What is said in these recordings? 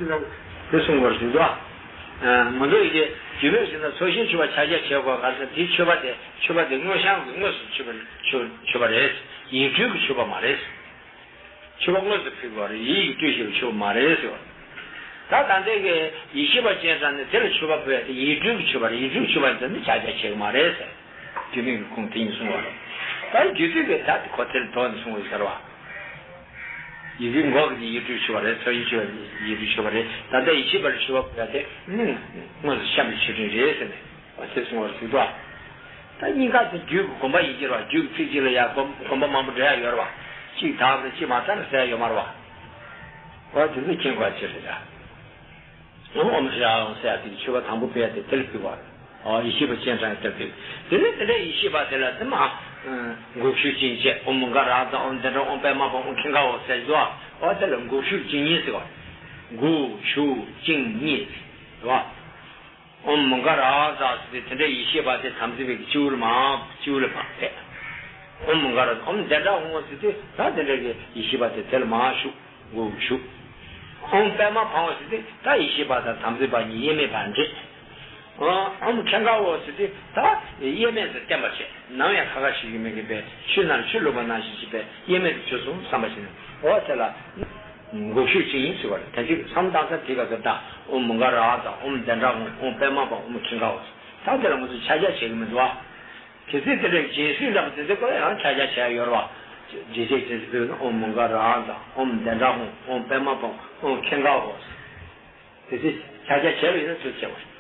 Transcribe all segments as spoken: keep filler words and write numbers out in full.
དེ་གསུངས་པར་གཟིགས་སོ། ང་ཚོ་ཡི་གེ་རྒྱུད་སྨོས་ཟེར་ན་ཚོགས་ཞིང་མཆོད་པ་ཕྱག་རྒྱ་བྱེད་དགོས་ག་ཟེར། དེའི་མཆོད་པ་དེ་མཆོད་པ་དེ་དངོས་བཤམས་ཀྱི་དངོས་སུ་མཆོད་པ་མཆོད་མཆོད་པ་རེད། ཡིག་འབྲུ་གི་མཆོད་པ་མ་རེད། མཆོད་པ་དངོས་སུ་ཕུལ་དགོས་རེད། ཡིད་ཀྱིས་སྤྲུལ་ཞིང་མཆོད་པ་མ་རེད་ཟེར་བ། ད་ད་ལྟའི་གི་ཡེ་ཤེས་པ་སྤྱན་དྲངས་ནས་དེ་ལ་མཆོད་པ་ཕུལ་ཡ་དེ་ཡིག་འབྲུ་གི་མཆོད་པ་རེད། ཡིག་འབྲུ་མཆོད་པ་འདི་ནི་ཕྱག་རྒྱ་བྱེད་ཀྱི་མ་རེད་ཟེར། རྒྱུད་སྨོན་གྱི་ཁུངས་དེ་ཉིད་གསུངས་པ་རེད། ད་རྒྱུད་སྡེ་གི་ད་དེ་ཁོ་དེ་ལ་དོགས་ནས་གསུངས་པ་ཟེར་བ། ཡི་གེ་འགོག་གི་ནི་ཡིག་འབྲུ་མཆོད་པ་རེད། ཚོགས་ཞིང་མཆོད་པ་ཡིག་འབྲུ་མཆོད་པ་རེད། ད་ལྟ་ཡེ་ཤེས་པ་ལ་མཆོད་པ་ཕུལ་ཡ་དེ་ནི་དངོས་སུ་བཤམས་པའི་མཆོད་སྤྲིན་རེད་ཟེར་ནས་འོ་དེ་གསུངས་པར་གཟིགས་སོ། ད་གཉིས་ཀ་དེ་རྒྱུད་ཀྱི་དགོངས་པ་ཡིན་གྱི་རེད་བ། རྒྱུད་ཀྱི་ཚིག་གཅིག་ལ་ཡང་དགོངས་དགོངས་པ་མང་པོ་འགྲོ་ཡ་ཡོད་རེད་བ། གཅིག་དག་ནས་གཅིག་མ་དག་ནས་ཟེར་ཡ་ཡོད་མ་རེད་བ། འོ་དེ་ཚོ་མཁྱེན་དགོས་ཅི་རེད་ད། ཨོཾ་ཨོཾ་ཤྲཱི་ཧཱ་ཨོཾ་ཟེར་ཡ་དེ་མཆོད་པ་དང་པོ་ཕུལ་ཡ་དེ་དེ་ལ་ཕུལ་བ་རེད། ཨོ་ཡེ་ཤེས་པ་སྤྱན་དྲངས་ཡ་དེ་ལ་ཕུལ། དེ་ནས་དེ་འདྲའི་ཡེ་ཤེས་པ་དེ་ལ་དེ་མ་འགུགས་གཞུག་བྱིན་ཅེས། ཨོཾ་མོའུ་ག་ར་ཛཿ། ཨོཾ་བཛྲ་ཨོཾ་པདྨ་བཛྲ། ཨོཾ་ཁེངྒཱ་འོ་ཟེར་གྱི་འདུག་ཨོ་དེ་ལ་འགུགས་གཞུག་བྱིན་ཉེས་ཟེར་བ། འགུགས་གཞུག་བྱིན་ཉེས་ཟེར་བ། ཨོཾ་མོའུ་ག་ར་ཛཿ་ཟེར་ཏེ་དེ་འདྲའི་ཡེ་ཤེས་པ་དེ་དམ་ཚིག་པའི་གི་སྤྱི་བོ་ལ་མར་སྤྱི་བོ་ལ་ཕར་ཕེབས། ཨོཾ་མོའུ་ག་ར་ཛཿ། ཨོཾ་བཛྲ་ཨོཾ་ཟེར་ཏེ་ད་དེ་འདྲའི་གི་ཡེ་ཤེས་པ་དེ་དེ་ལ་མར་ཞུགས། འགུགས་གཞུག་ཨོཾ་པདྨ་བཛྲ་ཟེར་ཏེ་ད་ཡེ་ཤེས་པ་དང་དམ་ཚིག་པ་གཉིས་དབྱེར་མེད་པར་འདྲེས། ཨོཾ་ཁེངྒཱ་འོ་ཟེར་ཏེ་ད་དབྱེར་མེད་དུ་བསྟན་པར་བྱེད། ནམ་ཡང་ཁ་ཁ་ཞིག་ཡོད་མེད་ཀྱི་པའི་ཆུ་ནང་ཆུ་བླུགས་པ་ནང་བཞིན་བྱེད་པའི་དབྱེར་མེད་དུ་གྱུར་སོང་བསམ་པ་ཞིག་ནས་འོ་དེ་ལ་འགུགས་གཞུག་བྱིན་ཡིན་ཟེར་བ་རེད། ད་ཅིག་བསམ་བཏང་ས་དེ་ག་ཚོད་ད། ཨོཾ་མོའུ་ག་ར་ཛཿ། ཨོཾ་བཛྲ་ཨོཾ། ཨོཾ་པདྨ་བཛྲ། ཨོཾ་ཁེངྒཱ་འོ། ད་དེ་ལ་ང་ཚོ་ཕྱག་རྒྱ་བྱེད་ཀྱི་མི་འདུག་ཨ། གལ་སྲིད་དེ་འདྲའི་སྦྱིན་སྲེག་འདྲ་པོ་དེ་ཚོ་ཁོ་ཡང་ཕྱག་རྒྱ་བྱས་ཡོད་རེད་བ། འདི་ཚེ་རྗེས་སུ་འབུལ་ན་ཨོཾ་མོའུ་ག་ར་ཛཿ། ཨོཾ་བཛྲ་ཨོཾ། ཨོཾ་པདྨ་བཛྲ། ཨོཾ་ཁེངྒཱ་འོ། དེ་ཚེ་ཕྱག་རྒྱ་བྱས་པ་ཡིན་ན་ཚུར་བྱས་པ་རེད། ཨོཾ་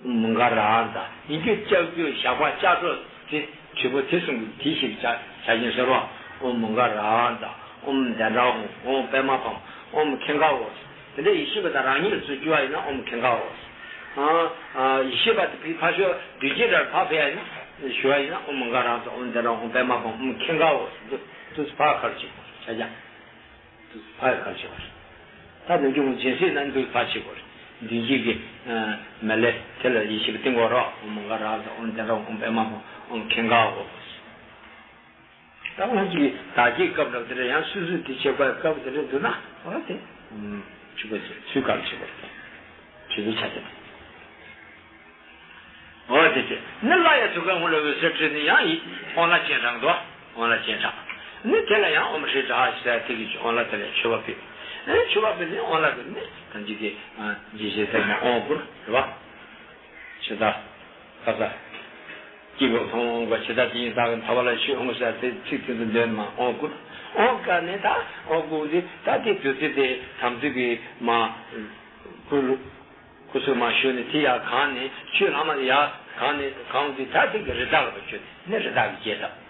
མོའུ་ག་ར་ཛཿ། ཡིན་རྒྱུ་ལྕགས་ཀྱུ་ཞགས་པ་ལྕགས་སྒྲོག་དེ་དྲིལ་བུ་དེ་གསུམ་གྱི་དེ་ཞིག་བྱ་བྱ་ཞིང་ཟེར་བ། ཨོཾ་མོའུ་ག་ར་ཛཿ། ཨོཾ་བཛྲ་ཨོཾ། ཨོཾ་པདྨ་བཛྲ། ཨོཾ་ཁེངྒཱ་འོ། དེ་འདྲའི་ཡེ་ཤེས་པ་དང་རང་ཉིད་ལ་ཚུར་བསྒྱུར་བ་ཡིན་ན་ཨོཾ་ཁེངྒཱ་འོ། ཨ་ཨ་ཡེ་ཤེས་པ་དེ་ཕར་ཕར་ཞོག་བདུད་རྩི་འདྲ་ཕར་ཕེབས་ཡ་ཡིན་ན་ཞུ་བ་ཡིན་ན་ཨོཾ་མོའུ་ག་ར་ཛཿ། ཨོཾ་བཛྲ་ཨོཾ། པདྨ་བཛྲ། ཨོཾ་ཁེངྒཱ་འོ། འདུག་འདུག་ཕར་ཁར་ཅིག་ཆ་རྒྱ། འདུག་ཕར་ཁར་ཅིག་བར། ད་ནམ་རྒྱུན་སྦྱིན་སྲེག་ན་འདུག་ཕར་ཅིག་བར། མདུན་བསྐྱེད་ཀྱི་མེ་ལེ་དེ་ལ་ཡེ་ཤེས་པ་བསྟན་དགོས་རོགས། ཨོཾ་མོའུ་ག་ར་ཛཿ། ཨོཾ་བཛྲ་ཨོཾ། པདྨ་བཛྲ། ཨོཾ་ཁེངྒཱ་འོ། ད་འོན་ཀྱང་བདག་བསྐྱེད་སྐབས་ལ་དེ་ལ་ཡང་སོ་སོས་དེ་བྱེད་དགོས་སྐབས་དེ་འདྲ་འདུག་ན་འོ་དེ་ཆུ་བ་ཚུལ་ཁ་ལ་བྱེད་དགོས་རེད། ཆུ་བའི་ཆ་རྐྱེན། འོ་དེ་དེ་ནི་སླར་ཡང་ཐུགས་ཀར་སྔོན་ལ་འོད་ཟེར་འཕྲོས་ནས་ཡང་ཡིད་དབང་ལ་སྤྱན་དྲངས་འདུག་དབང་ལ་སྤྱན་དྲངས། ནི་དེ་ལ་ཡང་ཨོཾ་ཧྲཱིཿ་ཧྲཱིཿ་ཟེར་དེ་གི་དབང་ལ་དེ་ལ་མཆོད་པ་ཕུལ། ཨེ་མཆོད་པ་ཕུལ་ནས་དབང་ལ་དེ་ནི་ཐམས་ཅད་ཀྱི་ཨ་ཇི་ཞེས་ཟེར་ན་དབང་བསྐུར་རེད་བ། ཇི་ལྟར། ཁ་ས། སྐྱེས་བུ་མཐོང་བ་ཇི་ལྟར་དེ་ཉིད་བདག་གི་ཐར་པ་ལ་ཤོད་འོང་ཟེར་དེ་ཚིག་དེ་ཚོ་འདོན་མ་དབང་བསྐུར། དབང་བསྐུར་ནས་ད་དབང་བསྐུར་དེ་ད་དེ་བདུད་རྩི་དེ་དམ་ཚིག་གི་མ། བསྐུར། སྐུ་གཟུགས་མར་ཞུ་ནས་དེ་ཡར་གང་ནས་ཆུ་ལྷག་མ་ཡར་གང་ནས་གང་དུ་ད་དེ་གི་རི་དྭགས་ལ་བཅོས་ནས་རི་དྭགས་ཀྱི་རྒྱས་བཏབ།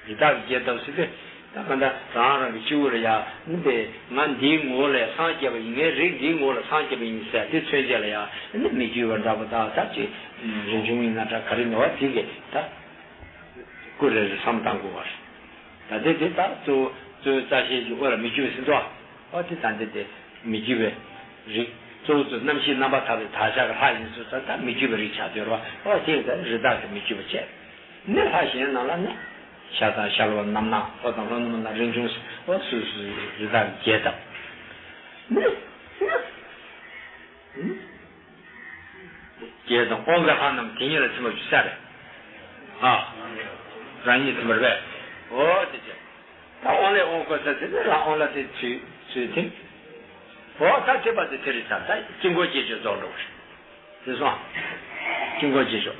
རི་དྭགས་ཀྱི་རྒྱས་བཏབ་ཟེར་ཏེ་ད་ག་འདྲ་རང་རང་གི་སྤྱི་བོ་ལ་ཡ་ནི་པས་ང་འདིའི་ངོ་བོ་ལ་སངས་རྒྱས་པ་ཡིན། ངའི་རིགས་འདིའི་ངོ་བོ་ལ་སངས་རྒྱས་པ་ཡིན་ཟེར་དེ་མཚོན་བྱེད་ལ་ཡ་ནི་མི་བསྐྱོད་པ་འདྲ་པོ་དང་ད་ཅི་རིན་ཆུང་ཡིན་ན་འདྲ་ག་རེ་ནོར་བ་དེ་གས་ད་སྐུ་རེ་རེ་བསམ་བཏང་དགོས་པ་རེད། ད་དེ་དེ་ད་གཙོ་བོ་གཙོ་བོའི་རྩ་ཤེས་ཀྱི་དབུ་ལ་མི་བསྐྱོད་ཟེར་འདུག་ཨ་དེ་ད་འདི་དེ་མི་བསྐྱོད་པའི་རིགས་གཙོ་བོ་གཙོ་རྣམ་ཤེས་རྣམ་པར་དག་པའི་དག་བྱ་གི་ལྷ་ཡིན་ཟེར་ད་མི་བསྐྱོད་པའི་རིགས་ཆགས་སྡོད་རོགས། ཨོ་དེ་ཡིན་ད་རི་དྭགས་ཀྱི་མི་བསྐྱོད་པ་བྱས། ནི་ལྷ་གཞན་རྣམས་ལ་ནི། ཤ་དང་ཤ་ལོ་རྣམ་སྣང་ལྷོ་དང་ལྷོ་ནུབ་ལ་རིན་འབྱུང་ཟེར་ཨོ་སུ་སུ་རི་དྭགས་རྒྱས་བཏབ། ནི། ནི། རྒྱས་དང་དབང་གི་ལྷ་རྣམས་དེ་ཉིད་ལ་ཚིམ་པར་གྱུར་ས་རེད། ཨ། རང་ཉིད་ཚིམ་པར་བས། ཨོ་དེ་བྱས། ད་དབང་ལས་དབང་བསྐུར་ས་དེ་ནི་རང་དབང་ལ་དེ་ཚུལ་ཚུལ་དེ། ཨོ་ད་དེ་པ་དེ་དེ་རེད་ས་ད་དཀྱིལ་འཁོར་བསྐྱེད་ཆོག་རྫོགས་འགྲོ་བ་རེད། དེ་སོང་། དཀྱིལ་འཁོར་བསྐྱེད་ཆོག་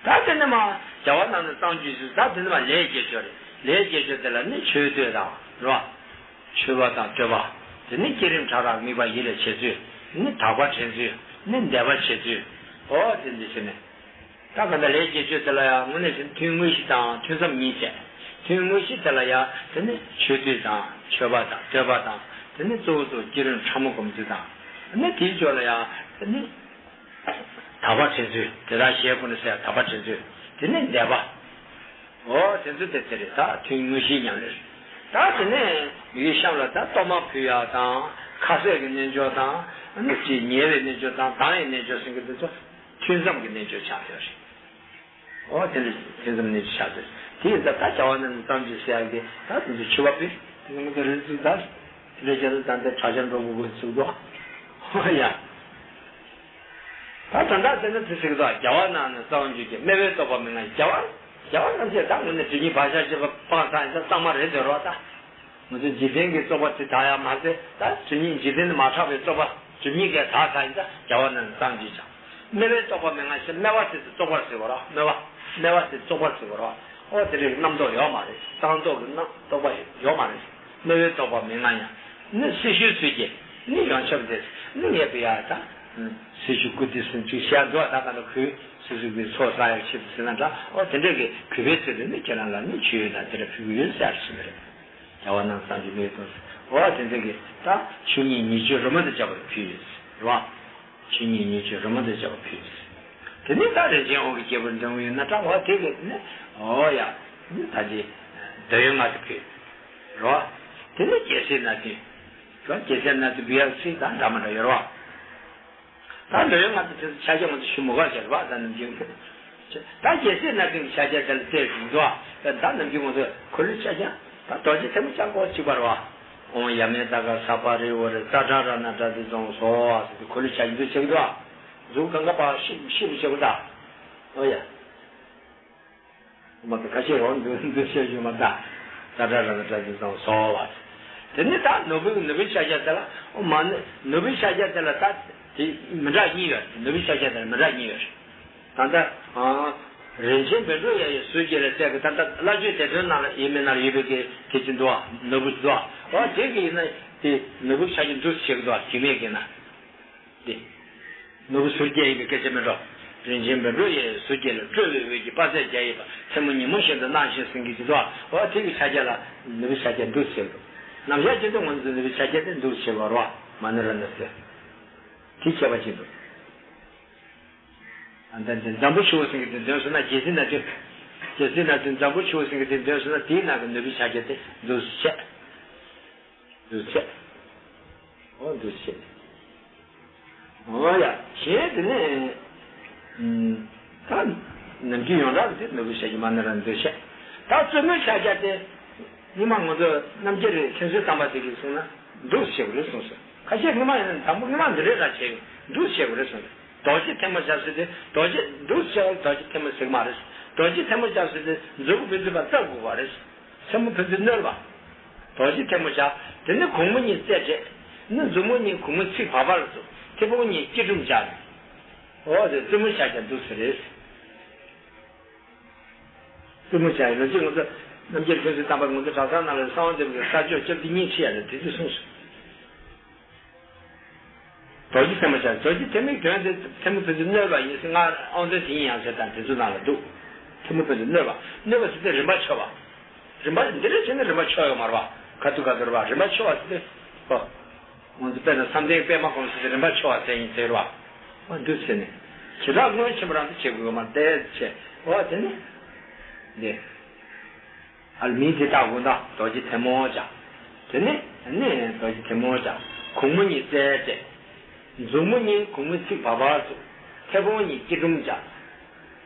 ད་དེ་ནི་མ་རྒྱལ་བ་རྣམས་ནི་གཙང་འགྱུར་ཞིང་ད་དེ་ནི་མ་ལས་བསྐྱེད་ཆོག་རེད། ལས་བསྐྱེད་ཆོག་དེ་ལ་ནི་མཆོད་བསྟོད་དང་རོ། མཆོད་པ་དང་བསྟོད་པ། དེ་ནི་བསྐྱེད་རིམ་ཕྲ་རགས་དམིགས་པ་ཡིད་ལ་བྱེད་ཚུལ། ནི་དག་པ་དྲན་ཚུལ། ནི་བཟླས་པ་བྱེད་ཚུལ། ཨོ་དེ་འདི་བྱས་ནས། ད་ག་འདྲ་ལས་བསྐྱེད་ཆོག་དེ་ལ་ཡང་དངོས་གནས་བྱས་ན་ཐུན་དངོས་གཞི་དང་ཐུན་མཚམས་གཉིས་བྱས། ཐུན་དངོས་གཞི་དེ་ལ་ཡང་དེ་ནི་མཆོད་བསྟོད་དང་མཆོད་པ་དང་བསྟོད་པ་དང་དེ་ནི་གཙོ་བོ་གཙོ་བོ་བསྐྱེད་རིམ་ཕྲ་མོ་སྒོམ་ཚུལ་དང་། དེ་ནི་དེའི་ཕྱོགས་ལ་ཡང་དེ་ནི། དག་པ་དྲན་ཚུལ་དེ་དག་ཞེས་ཀུན་ནས་ཟེར་ཡ་དག་པ་དྲན་ཚུལ་དེ་ནི་བཟླས་པ། ཨོ་དེ་ཚོ་དེ་དེ་རེད་ད་ཐུན་དངོས་གཞིའི་ཉམས་ལེན། ད་དེ་ནས་མི་གི་གཤམ་ལ་ད་གཏོར་མ་ཕུལ་ཡ་དང་ཁ་ཟས་ཀྱི་རྣལ་འབྱོར་དང་ཨ་ནི་ཅིག་ཉལ་བའི་རྣལ་འབྱོར་དང་ལྡང་བའི་རྣལ་འབྱོར་ཟེར་གྱི་འདུག་ཚོ་ཐུན་མཚམས་ཀྱི་རྣལ་འབྱོར་ཆགས་ཡོད་རེད། ཨོ་དེ་འདྲ་ཐུན་མཚམས་རྣལ་འབྱོར་ཆགས་ཡོད་རེད། དེ་ཡིན་ད་ད་བྱ་བ་རྣམས་ཙམ་ཅིག་ཟེར་ཡ་གི་ད་དེ་ཚོ་མཆོད་པ་ཕུལ་དེ་ཚོ་མི་གི་རིན་ཚུལ་ད། འདྲ་བྱས་ན་ད་ལྟ་དྲག་ཆར་འགྲོ་དགོས་དགོས་ཚུལ་དུ། ཧོ་ཡ། ད་དོན་དག་དེ་ནི་དེ་ཟེར་གི་འདུག་རྒྱལ་བ་རྣམས་ནི་རྩ་བ་འཇུག་ཅིང་སྨེ་བའི་རྟོག་པ་མི་མངའ་ཞིང་། རྒྱལ་བ་རྒྱལ་བ་རྣམས་ཀྱིས་ད་ངོས་ནས་སྒྲིབ་གཉིས་བག་ཆགས་བཅས་པ་སྤངས་ཚར་ཡིན་ཙང་གཙང་མ་རེད་ཟེར་བ་ད། ང་ཚོའི་འཇིག་རྟེན་གྱི་རྟོག་པ་དེ་དག་ཡང་མ་ཟད་ད་སྒྲིབ་གཉིས་འཇིག་རྟེན་ནས་མ་ཆགས་པའི་རྟོག་པ་སྒྲིབ་གཉིས་ཀྱང་དག་ཚར་ཡིན་ཙང་རྒྱལ་བ་རྣམས་ནི་རྩ་བ་འཇུག་ཅིང་། སྨེ་བའི་རྟོག་པ་མི་མངའ་ཞིང་། སྨེ་བ་དེ་ཚོ་རྟོག་པར་ཟེར་བ་རེད། སྨེ་བ། སྨེ་བ་དེ་རྟོག་པར་ཟེར་བ་རེད། ཨོ་དེ་འདྲའི་རྣམ་རྟོག་ཡོད་མ་རེད། གཙང་རྟོག་གི་རྣམ་རྟོག་པ་ཡོད་མ་རེད། སྨེ་བའི་རྟོག་པ་མི་མངའ་ཡང་། ནི་སྲི་ཞུའི་ཚུལ་གྱིས་ནི་ཡོན་ཆབ་མཛད། ནི་ངེས་པར་ཡང་ད་སྲི་ཞུ་བཀུར་སྟི་ཟེར་ཅིག་བྱས་འདུག་ད་ག་ལ་གུས་སྲི་ཞུ་གི་ཚོགས་བསགས་ཡག་ཆེད་དུ་ཟེར་ན་འདྲ། ཨོ་དེ་འདྲའི་གི་གུས་པའི་ཚུལ་དུ་ནི་ཁྱེད་རང་ལ་ནི་མཆོད་ཡོན་དང་དེ་འདྲ་ཕུལ་གྱི་ཡོད་ཟེར་ཞུ་གི་རེད། རྒྱལ་བ་རྣམས་སངས་རྒྱས་སྨེ་བའི་རྟོག་པ། ཨོ་དེ་འདྲའི་གི་ད་ཆོས་ཉིད་ཉེས་སྤྱོད་རི་མོ་དང་བཅས་པ་ཕུལ་ཡོད་ཟེར་བ། ཆོས་ཉིད་ཉེས་སྤྱོད་རི་མོ་དང་བཅས་པ་ཕུལ། དེ་ནས་ད་རིན་ཆེན་འོང་གི་སྐྱེས་བུ་འབྲིང་བོ་ཡིན་ན་གྲངས་འོ་དེ་གི་ནི་ཨོ་ཡ། ད་དེ་འདོད་ཡོན་ལྔ་དེ་ཕུལ། རོ། དེ་ནས་རྒྱལ་སྲས་སྣ་བདུན། རོ་རྒྱལ་སྲས་སྣ་བདུན་བུ་ཡག་ཚིག་དང་འདྲ་མ་འདྲ་ཡོད་རོ། ད་འདོད་ཡོན་ལྔ་དེ་ཕྱག་རྒྱ་ང་ཚོ་ཞུ་མི་དགོས་ཟེར་བ་ད་ནམ་རྒྱུན། ད་རྒྱལ་སྲས་སྣ་བདུན་གྱི་ཕྱག་རྒྱ་དེ་ལ་བལྟས་ཟིན་འདུག་ད་ནམ་རྒྱུན་ང་ཚོ་འཁོར་ལོའི་ཕྱག་རྒྱ་ད་རྡོ་རྗེ་ཐལ་མོ་སྦྱར་དགོས་གཅིག་པ་རེད་བ། ཨོཾ་ཡ་མེ་ཏ་ཀ་ས་པ་རི་ཝ་རི་ཙཀྲ་ར་ཎ་པྲ་ཏི་ཙོང་སྭཱ་ཧཱ་ཟེར་ཏེ་འཁོར་ལོའི་ཕྱག་རྒྱ་འདུག་བྱེད་ཀྱི་འདུག་གཟུགས་གང་ག་པ་ཤིབ་ཤིབ་བྱེད་དགོས་ད། ཨོ་ཡ། མ་གཏོགས་ཁ་ཤས་འོང་འདུག་འདུག་བཤད་རྒྱུ་མ་གཏོགས། ཙཀྲ་ར་ཎ་པྲ་ཏི་ཙོང་སྭཱ་ཧཱ་ཟེར། དེ་ནི་ད་ནོར་བུ་ནོར་བུའི་ཕྱག་རྒྱ་དེ་ལ་ཨོ་མ་ནི་ནོར་བུའི་ཕྱག་རྒྱ་དེ་ལ་ད་དེ་མི་འདྲ་གཉིས་ཡོད་རེད། ནོར་བུའི་ཕྱག་རྒྱ་དེ་ལ་མི་འདྲ་གཉིས་ཡོད་རེད། ད་ལྟ། རིན་ཆེན་བཻ་ཌཱུརྱ་ཡི་ཟུར་བརྒྱད་ལ་བལྟས་ཀྱི་ད་ལྟ་བླ་བརྗོད་བདེ་དོན་ནང་ལ་ཡིན་མིན་ན་ལ་ཡོད་པའི་གི་དེ་ཅི་འདུག་ཨ། ནོར་བུ་འདུག་ཨ། འོ་དེ་གི་ཡིན་ན་དེ་ནོར་བུ་ཕྱག་རྒྱ་འདུག་བྱེད་ཀྱི་འདུག་ཨ། རྒྱུད་སྨད་ཀྱི་ན། དེ། ནོར་བུ་ཟུར་བརྒྱད་ཡིན་པའི་སྐད་ཆ་མིན་འགྲོ། རིན་ཆེན་བཻ་ཌཱུརྱ་ཡི་ཟུར་བརྒྱད་ལ་སྤྲོ་བའི་འོད་ཀྱི་དཔལ་རྩལ་རྒྱ་ཡས་པ་མཚན་མོ་ཉིན་མོ་བཞིན་དུ་སྣང་ཞིང་ཟིན་གྱི་ཅི་འདུག་ཨ། འོ་དེ་གི་ཕྱག་རྒྱ་ལ་ནོར་བུ་ཕྱག་རྒྱ་འདུག་བྱེད་ཀྱི་འདུག་ནམ་ཞག་སྤྱི་ཚོགས་ང་ཚོ་ནོར་བུ་ཕྱག་རྒྱ་དེ་འདུག་བྱེད་པ་རོ། མ་ནི་ར་ནི་ཟེར། དེ་ཁྱད་པར་ཅན་འདུག་ཨ་ད་འདི་འཛམ་བུ་ཆུ་བོ་ཟེར་གི་དེ་འདོན་སོང་ན་རྒྱལ་སྲིད་ན་དེ། རྒྱལ་སྲིད་ན་དེ་འཛམ་བུ་ཆུ་བོ་ཟེར་གི་དེ་འདོན་སོང་ན་དེའི་ནང་གི་ནོར་བུའི་ཕྱག་རྒྱ་དེ་འདུག་སེ་བྱས། འདུག་སེ་བྱས། འོ་འདུག་སེ་བྱས། འོ་ཡ། གཞན་དེ་ནས། ད་ནམ་རྒྱུན་ཡོངས་གྲགས་དེ་ནོར་བུའི་ཕྱག་རྒྱ་མ་ནི་ར་འདུག་སེ་བྱས། ད་བཙུན་མོའི་ཕྱག་རྒྱ་དེ། རྙིང་མ་ང་ཚོ་རྣམ་རྒྱལ་རེད་མཁན་ཟུར་དམ་པ་དེ་གིས་གསུངས་ན་འདུག་སེ་བྱེད་དགོས་རེད་གསུངས་སོང་། ཁ་ཤས་རྙིང་མ་ཡིན་ན་དང་པོ་རྙིང་མ་འདི་འདྲས་ར་བྱས་འདུག་སེ་བྱེད་དགོས་རེད་གསུངས་སོང་། རྡོ་རྗེ་ཐལ་མོ་སྦྱར་ཟེར་དེ་རྡོ་རྗེ་འདུག་སེ་བྱེད་པ་རྡོ་རྗེ་ཐལ་མོ་ཟེར་གི་མ་རེད། རྡོ་རྗེ་ཐལ་མོ་སྦྱར་ཟེར་དེ་མཛུབ་མོ་བུ་ཚུགས་པ་བཙབ་དགོས་པ་རེད། མཚན་མོ་བུ་ཚུགས་བསྣོལ་བ། རྡོ་རྗེ་ཐལ་མོ་སྦྱར། དེ་ནི་གུང་མོ་གཉིས་རྩེ་སྤྲད། ནི་མཛུབ་མོ་གཉིས་གུང་མོའི་ཚིགས་བར་པ་ལ་བཙུགས། མཐེ་བོང་གཉིས་སྐྱིལ་ཀྲུང་སྦྱར། འོ་དེ་བཙུན་མོའི་ཕྱག་རྒྱ་འདུག་སེ་རེད། བཙུན་མོ་བྱ་ཡི་ལོ་རྒྱུས་ང་ཚོ་རྣམ་རྒྱལ་ཁྱོད་ཚོས་བཏང་པ་ང་ཚོ་གྲྭ་ཚང་ནང་ལ་གསང་བ་འདེབས་ཀྱི་ས་ཕྱོགས་སྐྱབས་འདི་གཉིས་ཁྲིད་ཡ་རེད་དེ་ཚོས་གསུངས་སོང་། རྡོ་རྗེ་ཐལ་མོ་བྱ་རྡོ་རྗེ་ཐལ་མོའི་དོན་དེ་ཐལ་མོ་ཕུན་སུམ་བསྣོལ་བ་ཡིན་ཟེར་ང་ཨོང་ཚོའི་དེ་ཡིན་ཡང་ཟེར་དང་དེ་ཚོ་ནང་ལ་འདུག་ཐལ་མོ་ཕུན་སུམ་བསྣོལ་བ་བསྣོལ་བ་ཟེར་ཏེ་རིམ་པ་འཆོལ་བ། རིམ་པ་འདི་འདྲ་བྱས་ན་རིམ་པ་འཆོལ་ཡོད་མ་རེད་བ། ཁ་ཐུག་ཁ་ཐུག་རེད་བ་རིམ་པ་འཆོལ་བ་ཟེར་ཏེ། ཧོ། ང་ཚོ་དཔེར་ན་བསམ་གཏན་པད་མ་སྒོམ་ཟེར་ཏེ་རིམ་པ་འཆོལ་བ་ཟེར་ཡིན་ཟེར་བ། ཨ་འདུག་ཟེར་ནས། བྱེ་བྲག་སྔོན་ཆེན་པོ་རང་དུ་བྱེད་དགོས་མ་བལྟས་བྱས། འོ་དེ་ནི། འདི། ཨ་མིང་དེ་བཏགས་དགོས་ད་རྡོ་རྗེ་ཐལ་མོ་བྱ། དེ་ནི་ནི་རྡོ་རྗེ་ཐལ་མོ་བྱ། གུང་མོ་གཉིས་རྩེ་སྤྲད། མཛུབ་མོ་གཉིས་གུང་མོའི་ཚིགས་བར་པར་བཙུགས། མཐེ་བོང་གཉིས་སྐྱིལ་ཀྲུང་བྱ།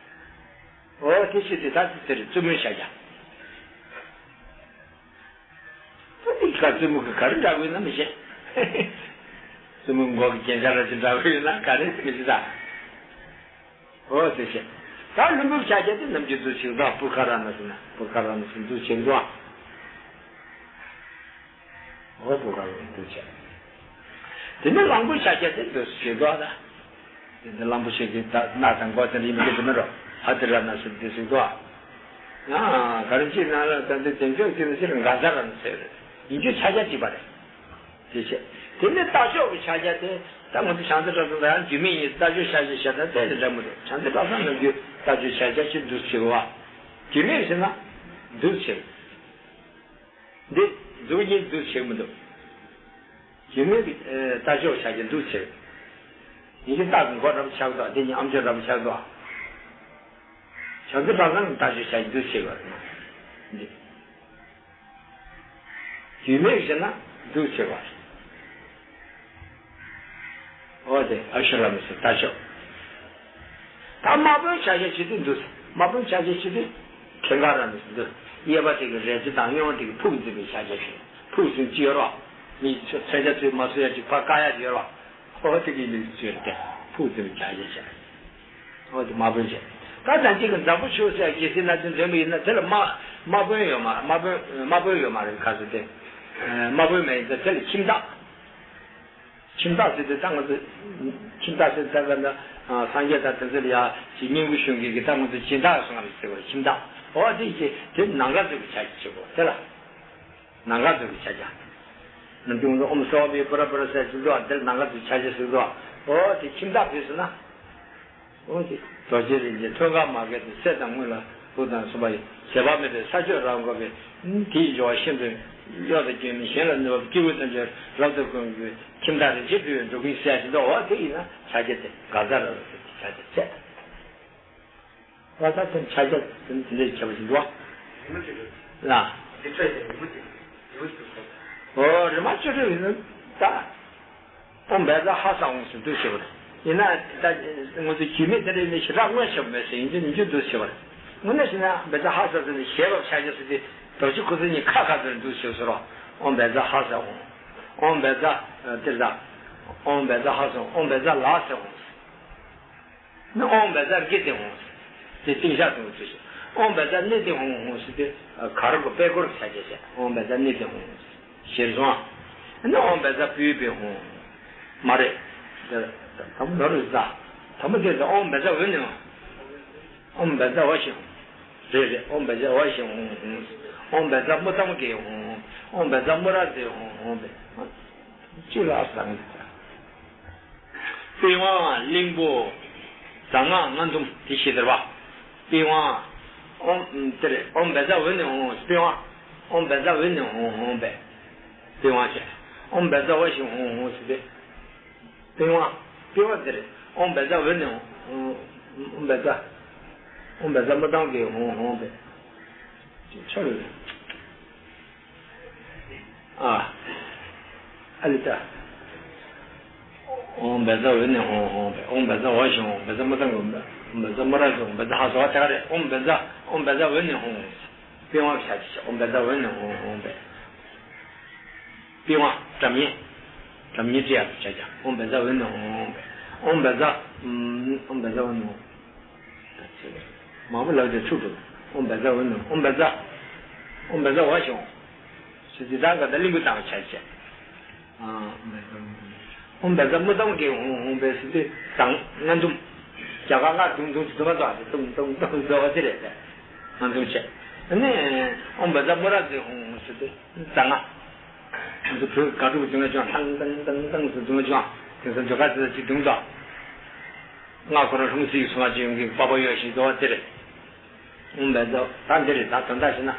འོ་དེ་བྱས་ཏེ་ད་དེ་དེར་བཙུན་མོའི་ཕྱག་རྒྱ། ད་འདི་ག་བཙུན་མོ་གི་ག་རེ་འདྲ་བོ་ཡོད་ན་མི་ཤེས། བཙུན་མོ་མགོ་གི་རྒྱན་ཆ་ར་ཅིག་འདྲ་བོ་ཡོད་ན་ག་རེ་མི་ཤེས་ད། འོ་དེ་བྱས། ད་ལྷུན་པོའི་ཕྱག་རྒྱ་དེ་ནམ་རྒྱུན་འདུག་བྱེད་དོ། པུར་ཁ་ར་ན་སི་ན་པུར་ཁ་ར་ན་སི་འདུག་བྱེད་དོ། འོ་པུར་ཁ་ར་ན་འདུག་བྱེད། དེ་ནས་གླང་པོའི་ཕྱག་རྒྱ་དེ་འདུག་བྱེད་དོ་ད། དེ་འདི་གླང་པོ་ཆེ་གི་ད་སྣ་དང་མགོ་དེ་འདྲ་ཡིན་པ་དེ་མིན་རོ། ཧ་ཏི་ར་ན་སི་འདི་ཟེར་གོ། ཡང་ག་རེ་ཅིག་ནང་ལ་ད་འདི་དེང་སྐབས་ཀྱི་ནི་ཅིག་ག་ཟ་ར་ན་ཟེར་རེད། ཡིན་རྒྱུ་ཕྱག་རྒྱ་གཅིག་པ་རེད། དེ་བྱས། དེ་ནི་རྟ་མཆོག་གི་ཕྱག་རྒྱ་དེ་ད་ང་ཚོ་བྱང་རྩེ་གྲྭ་ཚང་ལ་ཡང་རྒྱུད་སྨད་ཡིན་རྟ་མཆོག་ཕྱག་རྒྱ་བཤད་ན་དེ་ནི་འདྲ་མི་འདུག་བྱང་རྩེ་གྲྭ་ཚང་ནང་རྒྱུད་རྟ་མཆོག་ཕྱག་རྒྱ་ཅིག་འདུག་ཟེར་བ། རྒྱུད་སྨད་ཟེར་ན་འདུག་ཟེར། འདི་མཛུབ་གཉིས་འདུག་བྱེད་མི་འདུག་རྒྱུད་སྨད་ཀྱི་རྟ་མཆོག་ཕྱག་རྒྱ་འདུག་བྱེད། ཡིན་གྱི་རྟ་གི་མགོ་འདྲ་པོ་ཆགས་འདུག་འདི་གཉིས་ཨམ་ཅོག་འདྲ་པོ་ཆགས་འདུག་བྱང་རྩེ་གྲྭ་ཚང་གི་རྟ་མཆོག་ཕྱག་རྒྱ་འདུག་བྱེད་པ་འདི། རྒྱུད་སྨད་ཟེར་ན་འདུག་བྱེད་པ། འོ་དེ་ཨ་ཤ་ར་མི་སི་རྟ་མཆོག་ད་དམར་པོའི་ཕྱག་རྒྱ་བྱེད་དུས་འདུག་དམར་པོའི་ཕྱག་རྒྱ་བྱེད་དུས་ཁེངས་ཁ་ར་མི་སི་འདུག་གཡས་པ་དེ་གི་རལ་གྲི་དང་གཡོན་པ་དེ་གི་ཕུག་འཛིན་པའི་ཕྱག་རྒྱ་བྱེད། ཕུག་ཟེར་ཅི་ཡོད་རོ། མི་མཚོན་ཆ་ཚོས་མ་བཟོ་ཡ་ཅིག་ཕར་བཀག་ཡ་ཡོད་ར། ཧོ་དེ་གི་མི་ཚོས་དེ་ཕུག་དེ་རུ་བྱ་ཡ་བྱ། ཨོ་དེ་དམར་པོའི་ཆེད། ད་ད་གཅིག་གི་འཛམ་བུ་ཆུ་ཟེར་གལ་སྲིད་ན་དེ་འདྲེན་པ་ཡིན་ན་དེ་ལ་དམར་དམར་པོ་ཡོད་མ་དམར་པོ་དམར་པོ་ཡོད་མ་རེད་ག་ཚོད་དེ། དམར་པོ་མེད་ཡིན་ད་དེ་ལ་ཁྱིམ་བདག་ཁྱིམ་བདག་ཟེར་དེ་ད་ང་ཚོ་ཁྱིམ་བདག་ཟེར་ད་ག་ན་སངས་རྒྱས་དང་དེ་ཚོ་ལ་ཡ་ཅིག་སྙན་བརྒྱུད་གཞུང་གི་གི་ད་ང་ཚོ་སྦྱིན་བདག་སོང་ངམ་ཟེར་བ་ཁྱིམ་བདག་ཨོ་དེ་ཡིན་དེ་ནང་ག་ཚོད་ཀྱི་ཆ་ཅིག་བྱེད་དགོས་དེ་ལ། ནང་ག་ཚོད་ཀྱི་ཆ་རྐྱང་། ནམ་རྒྱུན་ཨོཾ་སརྦ་པུ་ར་པུ་ར་ཟེར་གྱི་འདུག་དེ་ནང་ག་ཚོད་ཆ་རྐྱང་ཟེར་འདུག་ཨོ་དེ་ཁྱིམ་བདག་དུས་སུ་ན། ཨོ་དེ་རྡོ་རྗེ་རིན་ཆེན་ཐོད་རྒལ་མ་རྒལ་དུ་སྲས་དང་སྔོན་ལ་བུ་དང་གསུམ་པ་ཡི་ཟད་པ་མེད་པའི་ས་ཕྱོགས་རབ་འགོག་པའི། དེའི་འབྱོར་བ་ཤིན་ཏུ་གཡོ་དང་སྐྱོན་མེད་གཞན་ལ་ནུས་པ་སྐྱེས་བུ་ཐམས་ཅད་རབ་ཏུ་བཀོད་པའི་ཁྱིམ་བདག་རིན་ཆེན་ཕུལ་བའི་འགྲོ་ཀུན་སྲས་ཟེར་འདུག་ཨོ་དེ་ཡིན་ན་ཆ་རྐྱང་དེ་དགའ་ཚ་ར་ར་ཟེར་གྱི་ཆ་རྐྱང་བྱས། ད་ལྟ་དེ་ཆ་རྐྱང་དེ་འདྲའི་བྱས་པ་ཞིག་འདུག་བ། རིམ་པ་བཅུ་དྲུག་ལ། འདི་འཕྲོས་ཏེ་རིམ་པ་བཅུ་དྲུག་རིམ་པ་བཅུ་དྲུག་ཨོ་རིམ་པ་བཅུ་དྲུག་ཡིན་ན་ད། ཨོཾ་བཛྲ་ཧ་ས་ཧཱུྃ་ཟེར་འདུག་ཟེར་བ་རེད། ཡིན་ན་ད་ང་ཚོ་རྒྱུད་སྨད་དེ་འདྲའི་མི་ཞེ་དྲག་མངོན་ཤེས་པ་མེད་ཟེར་ཡིན་གཅིག་མིན་གཅིག་འདུག་ཟེར་བ་རེད། དངོས་གནས་བྱས་ན་བཛྲ་ཧ་ས་ཟེར་ནས་ཞེས་པ་ཆ་རྐྱང་ཟེར་ཏེ་རྡོ་རྗེ་ཁུ་ཚུར་གཉིས་ཁ་ཁ་ཟེར་འདུག་ཟེར་བ་རེད། ཨོཾ་བཛྲ་ཧ་ས་ཧཱུྃ། ཨོཾ་བཛྲ་ཏིར་ཏ། ཨོཾ་བཛྲ་ཧ་ས་ཧཱུྃ། ཨོཾ་བཛྲ་ལ་ས་ཧཱུྃ། ནི་ཨོཾ་བཛྲ་གི་ཏེ་ཧཱུྃ། དེ་ཏིང་ཤག་ཏུ་འོང་ཚུལ་ཞིག་ཨོཾ་བཛྲ་ནི་ཏེ་ཧཱུྃ་ཧཱུྃ་ཟེར་ཏེ་ག་རུ་གི་པད་སྐོར་བྱ་བྱེད་བྱེད། ཨོཾ་བཛྲ་ནི་ཏེ་ཧཱུྃ་ཧཱུྃ་ཞེས་གསུངས། ནི་ཨོཾ་བཛྲ་བུ་ཡི་བུ་ཧཱུྃ་ཧཱུྃ་མ་རེད། དེ་དང་པོ་ནོར་རེད་ཟ། དང་པོ་དེ་ལ་ཨོཾ་བཛྲ་འོད་ནི་ཧཱུྃ། ཨོཾ་བཛྲ་འོད་ཞི་ཧཱུྃ། རེད་རེད། ཨོཾ་བཛྲ་འོད་ཞི་ཧཱུྃ་ཧཱུྃ། ཨོཾ་བཛྲ་མུ་ཏམ་གི་ཧཱུྃ་ཧཱུྃ། ཨོཾ་བཛྲ་མུ་ར་ཛི་ཧཱུྃ་ཧཱུྃ་བེ། ཅི་ལ་སང་། པི་ཝང་གླིང་བུ། རྫ་རྔ་རྔ་འདུམ་དེ་ཤེས་དེར་བ། པི་ཝང་། ཨོཾ་དེར་ཨོཾ་བཛྲ་འོད་ནི་ཧཱུྃ་པི་ཝང་། ཨོཾ་བཛྲ་འོད་ནི་ཧཱུྃ་ཧཱུྃ་བེ། པི་ཝང་ཞེས། ཨོཾ་བཛྲ་འོད་ཞི་ཧཱུྃ་ཧཱུྃ་ཟེར་ཏེ། པི་ཝང་། པི་ཝང་དེར་ཨོཾ་བཛྲ་འོད་ནི་ཧཱུྃ། ཨོཾ་བཛྲ། ཨོཾ་བཛྲ་མུ་ཏམ་གི་ཧཱུྃ་ཧཱུྃ་བེ། ཆ་རེད། ཨ། ཨ་ལི་ཏ། ཨོཾ་བཛྲ་འོད་ནི་ཧཱུྃ་ཧཱུྃ་བེ། ཨོཾ་བཛྲ་འོད་ཞི་ཧཱུྃ། བཛྲ་མུ་ཏམ་གི་ཧཱུྃ། བཛྲ་མུ་ར་ཛི་ཧཱུྃ། བཛྲ་ཧ་ས་ཧཱུྃ་ད་ག་རེད། ཨོཾ་བཛྲ། ཨོཾ་བཛྲ་འོད་ནི་ཧཱུྃ་ཧཱུྃ། པི་ཝང་ཤ་ཅི་ཤ། ཨོཾ་བཛྲ་འོད་ནི་ཧཱུྃ་ཧཱུྃ་བེ། པི་ཝང་སྒྲ་སྙན། སྒྲ་སྙན་ཅི་ཡང་བྱ་བྱ། ཨོཾ་བཛྲ་འོད་ནི་ཧཱུྃ་ཧཱུྃ་བེ། ཨོཾ་བཛྲ། ཨོཾ་བཛྲ་འོད་ནི་ཧཱུྃ། མང་པོ་ལབ་དེ་ཚུགས་འགྲོ། ཨོཾ་བཛྲ་འོད་ནི། ཨོཾ་བཛྲ། ཨོཾ་བཛྲ་འོད་ཞི་ཧཱུྃ། ཞེས་དེ་དག་ག་ད་གླིང་བུ་བཏང་བྱ་བྱེད། ཨོཾ་བཛྲ་མུ་ཏམ་གི་ཧཱུྃ་ཧཱུྃ་བེ་ཟེར་ཏེ་དང་རྔ་འདུམ། རྒྱ་གར་རྔ་དུང་དུང་དུང་ང་ཙོག་དེ་དུང་དུང་དུང་ཙོག་དེ་རེད་དེ། རྔ་འདུམ་བྱེད། ནི་ཨོཾ་བཛྲ་མུ་ར་ཛི་ཧཱུྃ་ཧཱུྃ་ཟེར་ཏེ་རྫ་རྔ། ང་ཚོ་བོད་དགའ་སྤྲོ་གི་དུང་ང་ཅོག་ཐང་ཐང་ཐང་ཐང་ཟེར་དུང་ང་ཅོག་དེང་སང་ཇོ་ཁ་ཙི་ཙི་དུང་དང་། ང་ཁོ་རང་ལྷུང་བཟེད་སོང་བ་ཅིག་ཡོང་གི་པ་པ་ཡོད་ཞིག་འདུག་བ་དེ་རེད། ཨོཾ་བཛྲ། ད་འདི་རེད། ད་དོན་དག་བྱས་ན།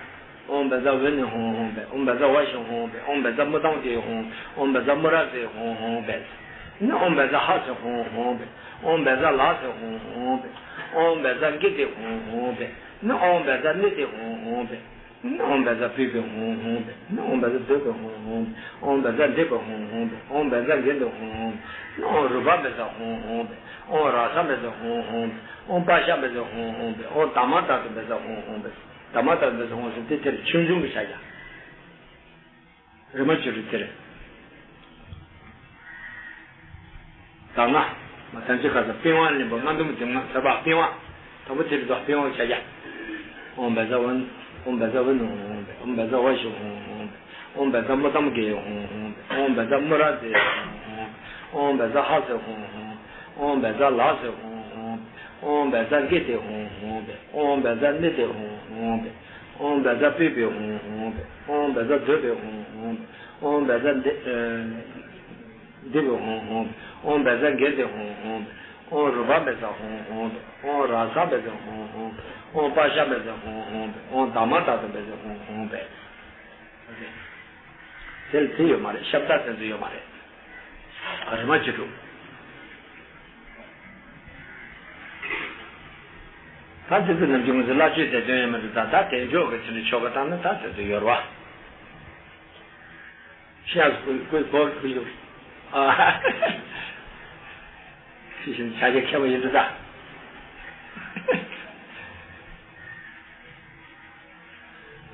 ཨོཾ་བཛྲ་འོད་ནི་ཧཱུྃ་ཧཱུྃ་བེ། ཨོཾ་བཛྲ་འོད་ཞི་ཧཱུྃ་བེ། ཨོཾ་བཛྲ་མུ་ཏམ་གི་ཧཱུྃ། ཨོཾ་བཛྲ་མུ་ར་ཛི་ཧཱུྃ་ཧཱུྃ་བེ། ནི་ཨོཾ་བཛྲ་ཧ་ས་ཧཱུྃ་ཧཱུྃ་བེ། ཨོཾ་བཛྲ་ལ་ས་ཧཱུྃ་ཧཱུྃ་བེ། ཨོཾ་བཛྲ་གི་ཏེ་ཧཱུྃ་ཧཱུྃ་བེ། ནི་ཨོཾ་བཛྲ་ནི་ཏེ་ཧཱུྃ་ཧཱུྃ་བེ། ནི་ཨོཾ་བཛྲ་བུ་གི་ཧཱུྃ་ཧཱུྃ་བེ། ནི་ཨོཾ་བཛྲ་བུ་གི་ཧཱུྃ་ཧཱུྃ་བེ། ཨོཾ་བཛྲ་འདི་གི་ཧཱུྃ་ཧཱུྃ་བེ། ཨོཾ་བཛྲ་གི་ཏེ་ཧཱུྃ་ཧཱུྃ་བེ། ནི་ཨོཾ་རུ་པ་བཛྲ་ཧཱུྃ་ཧཱུྃ་བེ། ཨོཾ་ར་ས་བཛྲ་ཧཱུྃ་ཧཱུྃ་བེ། ཨོཾ་པ་ཤ་བཛྲ་ཧཱུྃ་ཧཱུྃ་བེ། ཨོཾ་དྷརྨ་ཏ་ཏུ་བཛྲ་ཧཱུྃ་ཧཱུྃ་བེ། དྷརྨ་ཏ་ཏུ་བཛྲ་ཧཱུྃ་ཧཱུྃ་ཟེར་ཏེ་དེར་ཆུང་ཆུང་གི་བྱ་བྱ། རིམ་པ་བཅུ་དྲུག་དེར། ད་ང་། མ་ཐམས་ཅད་ཁ་ས་པི་ཝང་གླིང་བུ་རྔ་འདུམ་དུང་ང་ཚ་བ་པི་ཝང་། དང་པོ་དེར་དུ་པི་ཝང་བྱ་བྱ། ཨོཾ་བཛྲ་འོད། ཨོཾ་བཛྲ་འོད་ནི་ཧཱུྃ་ཧཱུྃ་བེ། ཨོཾ་བཛྲ་འོད་ཞི་ཧཱུྃ་ཧཱུྃ་བེ། ཨོཾ་བཛྲ་མུ་ཏམ་གི་ཧཱུྃ་ཧཱུྃ་བེ། ཨོཾ་བཛྲ་མུ་ར་ཛི་ཧཱུྃ་ཧཱུྃ་བེ། ཨོཾ་བཛྲ་ཧ་ས་ཧཱུྃ་ཧཱུྃ་བེ། ཨོཾ་བཛྲ་ལ་ས་ཧཱུྃ་ཧཱུྃ་བེ། ཨོཾ་བཛྲ་གི་ཏེ་ཧཱུྃ་ཧཱུྃ་བེ། ཨོཾ་བཛྲ་ནི་ཏེ་ཧཱུྃ་ཧཱུྃ་བེ། ཨོཾ་བཛྲ་བུ་བི་ཧཱུྃ་ཧཱུྃ་བེ། ཨོཾ་བཛྲ་བཛྲ་བི་ཧཱུྃ་ཧཱུྃ་བེ། ཨོཾ་བཛྲ་འདི་ཨ་འདི་བི་ཧཱུྃ་ཧཱུྃ་བེ། ཨོཾ་བཛྲ་གི་ཏེ་ཧཱུྃ་ཧཱུྃ་བེ། ཨོཾ་རུ་པ་བཛྲ་ཧཱུྃ་ཧཱུྃ་བེ། ཨོཾ་ར་ས་བཛྲ་ཧཱུྃ་ཧཱུྃ་བེ། ཨོཾ་པ་ཤ་བཛྲ་ཧཱུྃ་ཧཱུྃ་བེ། ཨོཾ་དྷརྨ་ཏ་ཏུ་བཛྲ་ཧཱུྃ་ཧཱུྃ་བེ། དེ་ལ་དེ་ཡོད་མ་རེད། ཤབྡ་དེ་ཚོ་ཡོད་མ་རེད། རིམ་པ་བཅུ་དྲུག་ད་དེ་ཚོ་ནམ་རྒྱུན་ང་ཚོ་བླ་མཆོད་དེ་འདོན་ཡོད་མ་རེད། ད་ད་དལ་འབྱོར་གྱི་ཚུལ་ནས་མཆོད་པ་བཏང་ན་ད་དེ་ཚོ་ཡོད་རེད་བ། ཤ་ཀུ་ཀུ་གོར་ཀུ་ཡོད། ཨ་ཧ་ཧ། ཤི་ཤི་ཆ་རྐྱེན་མཁས་པོ་ཡོད་འདུག་ད།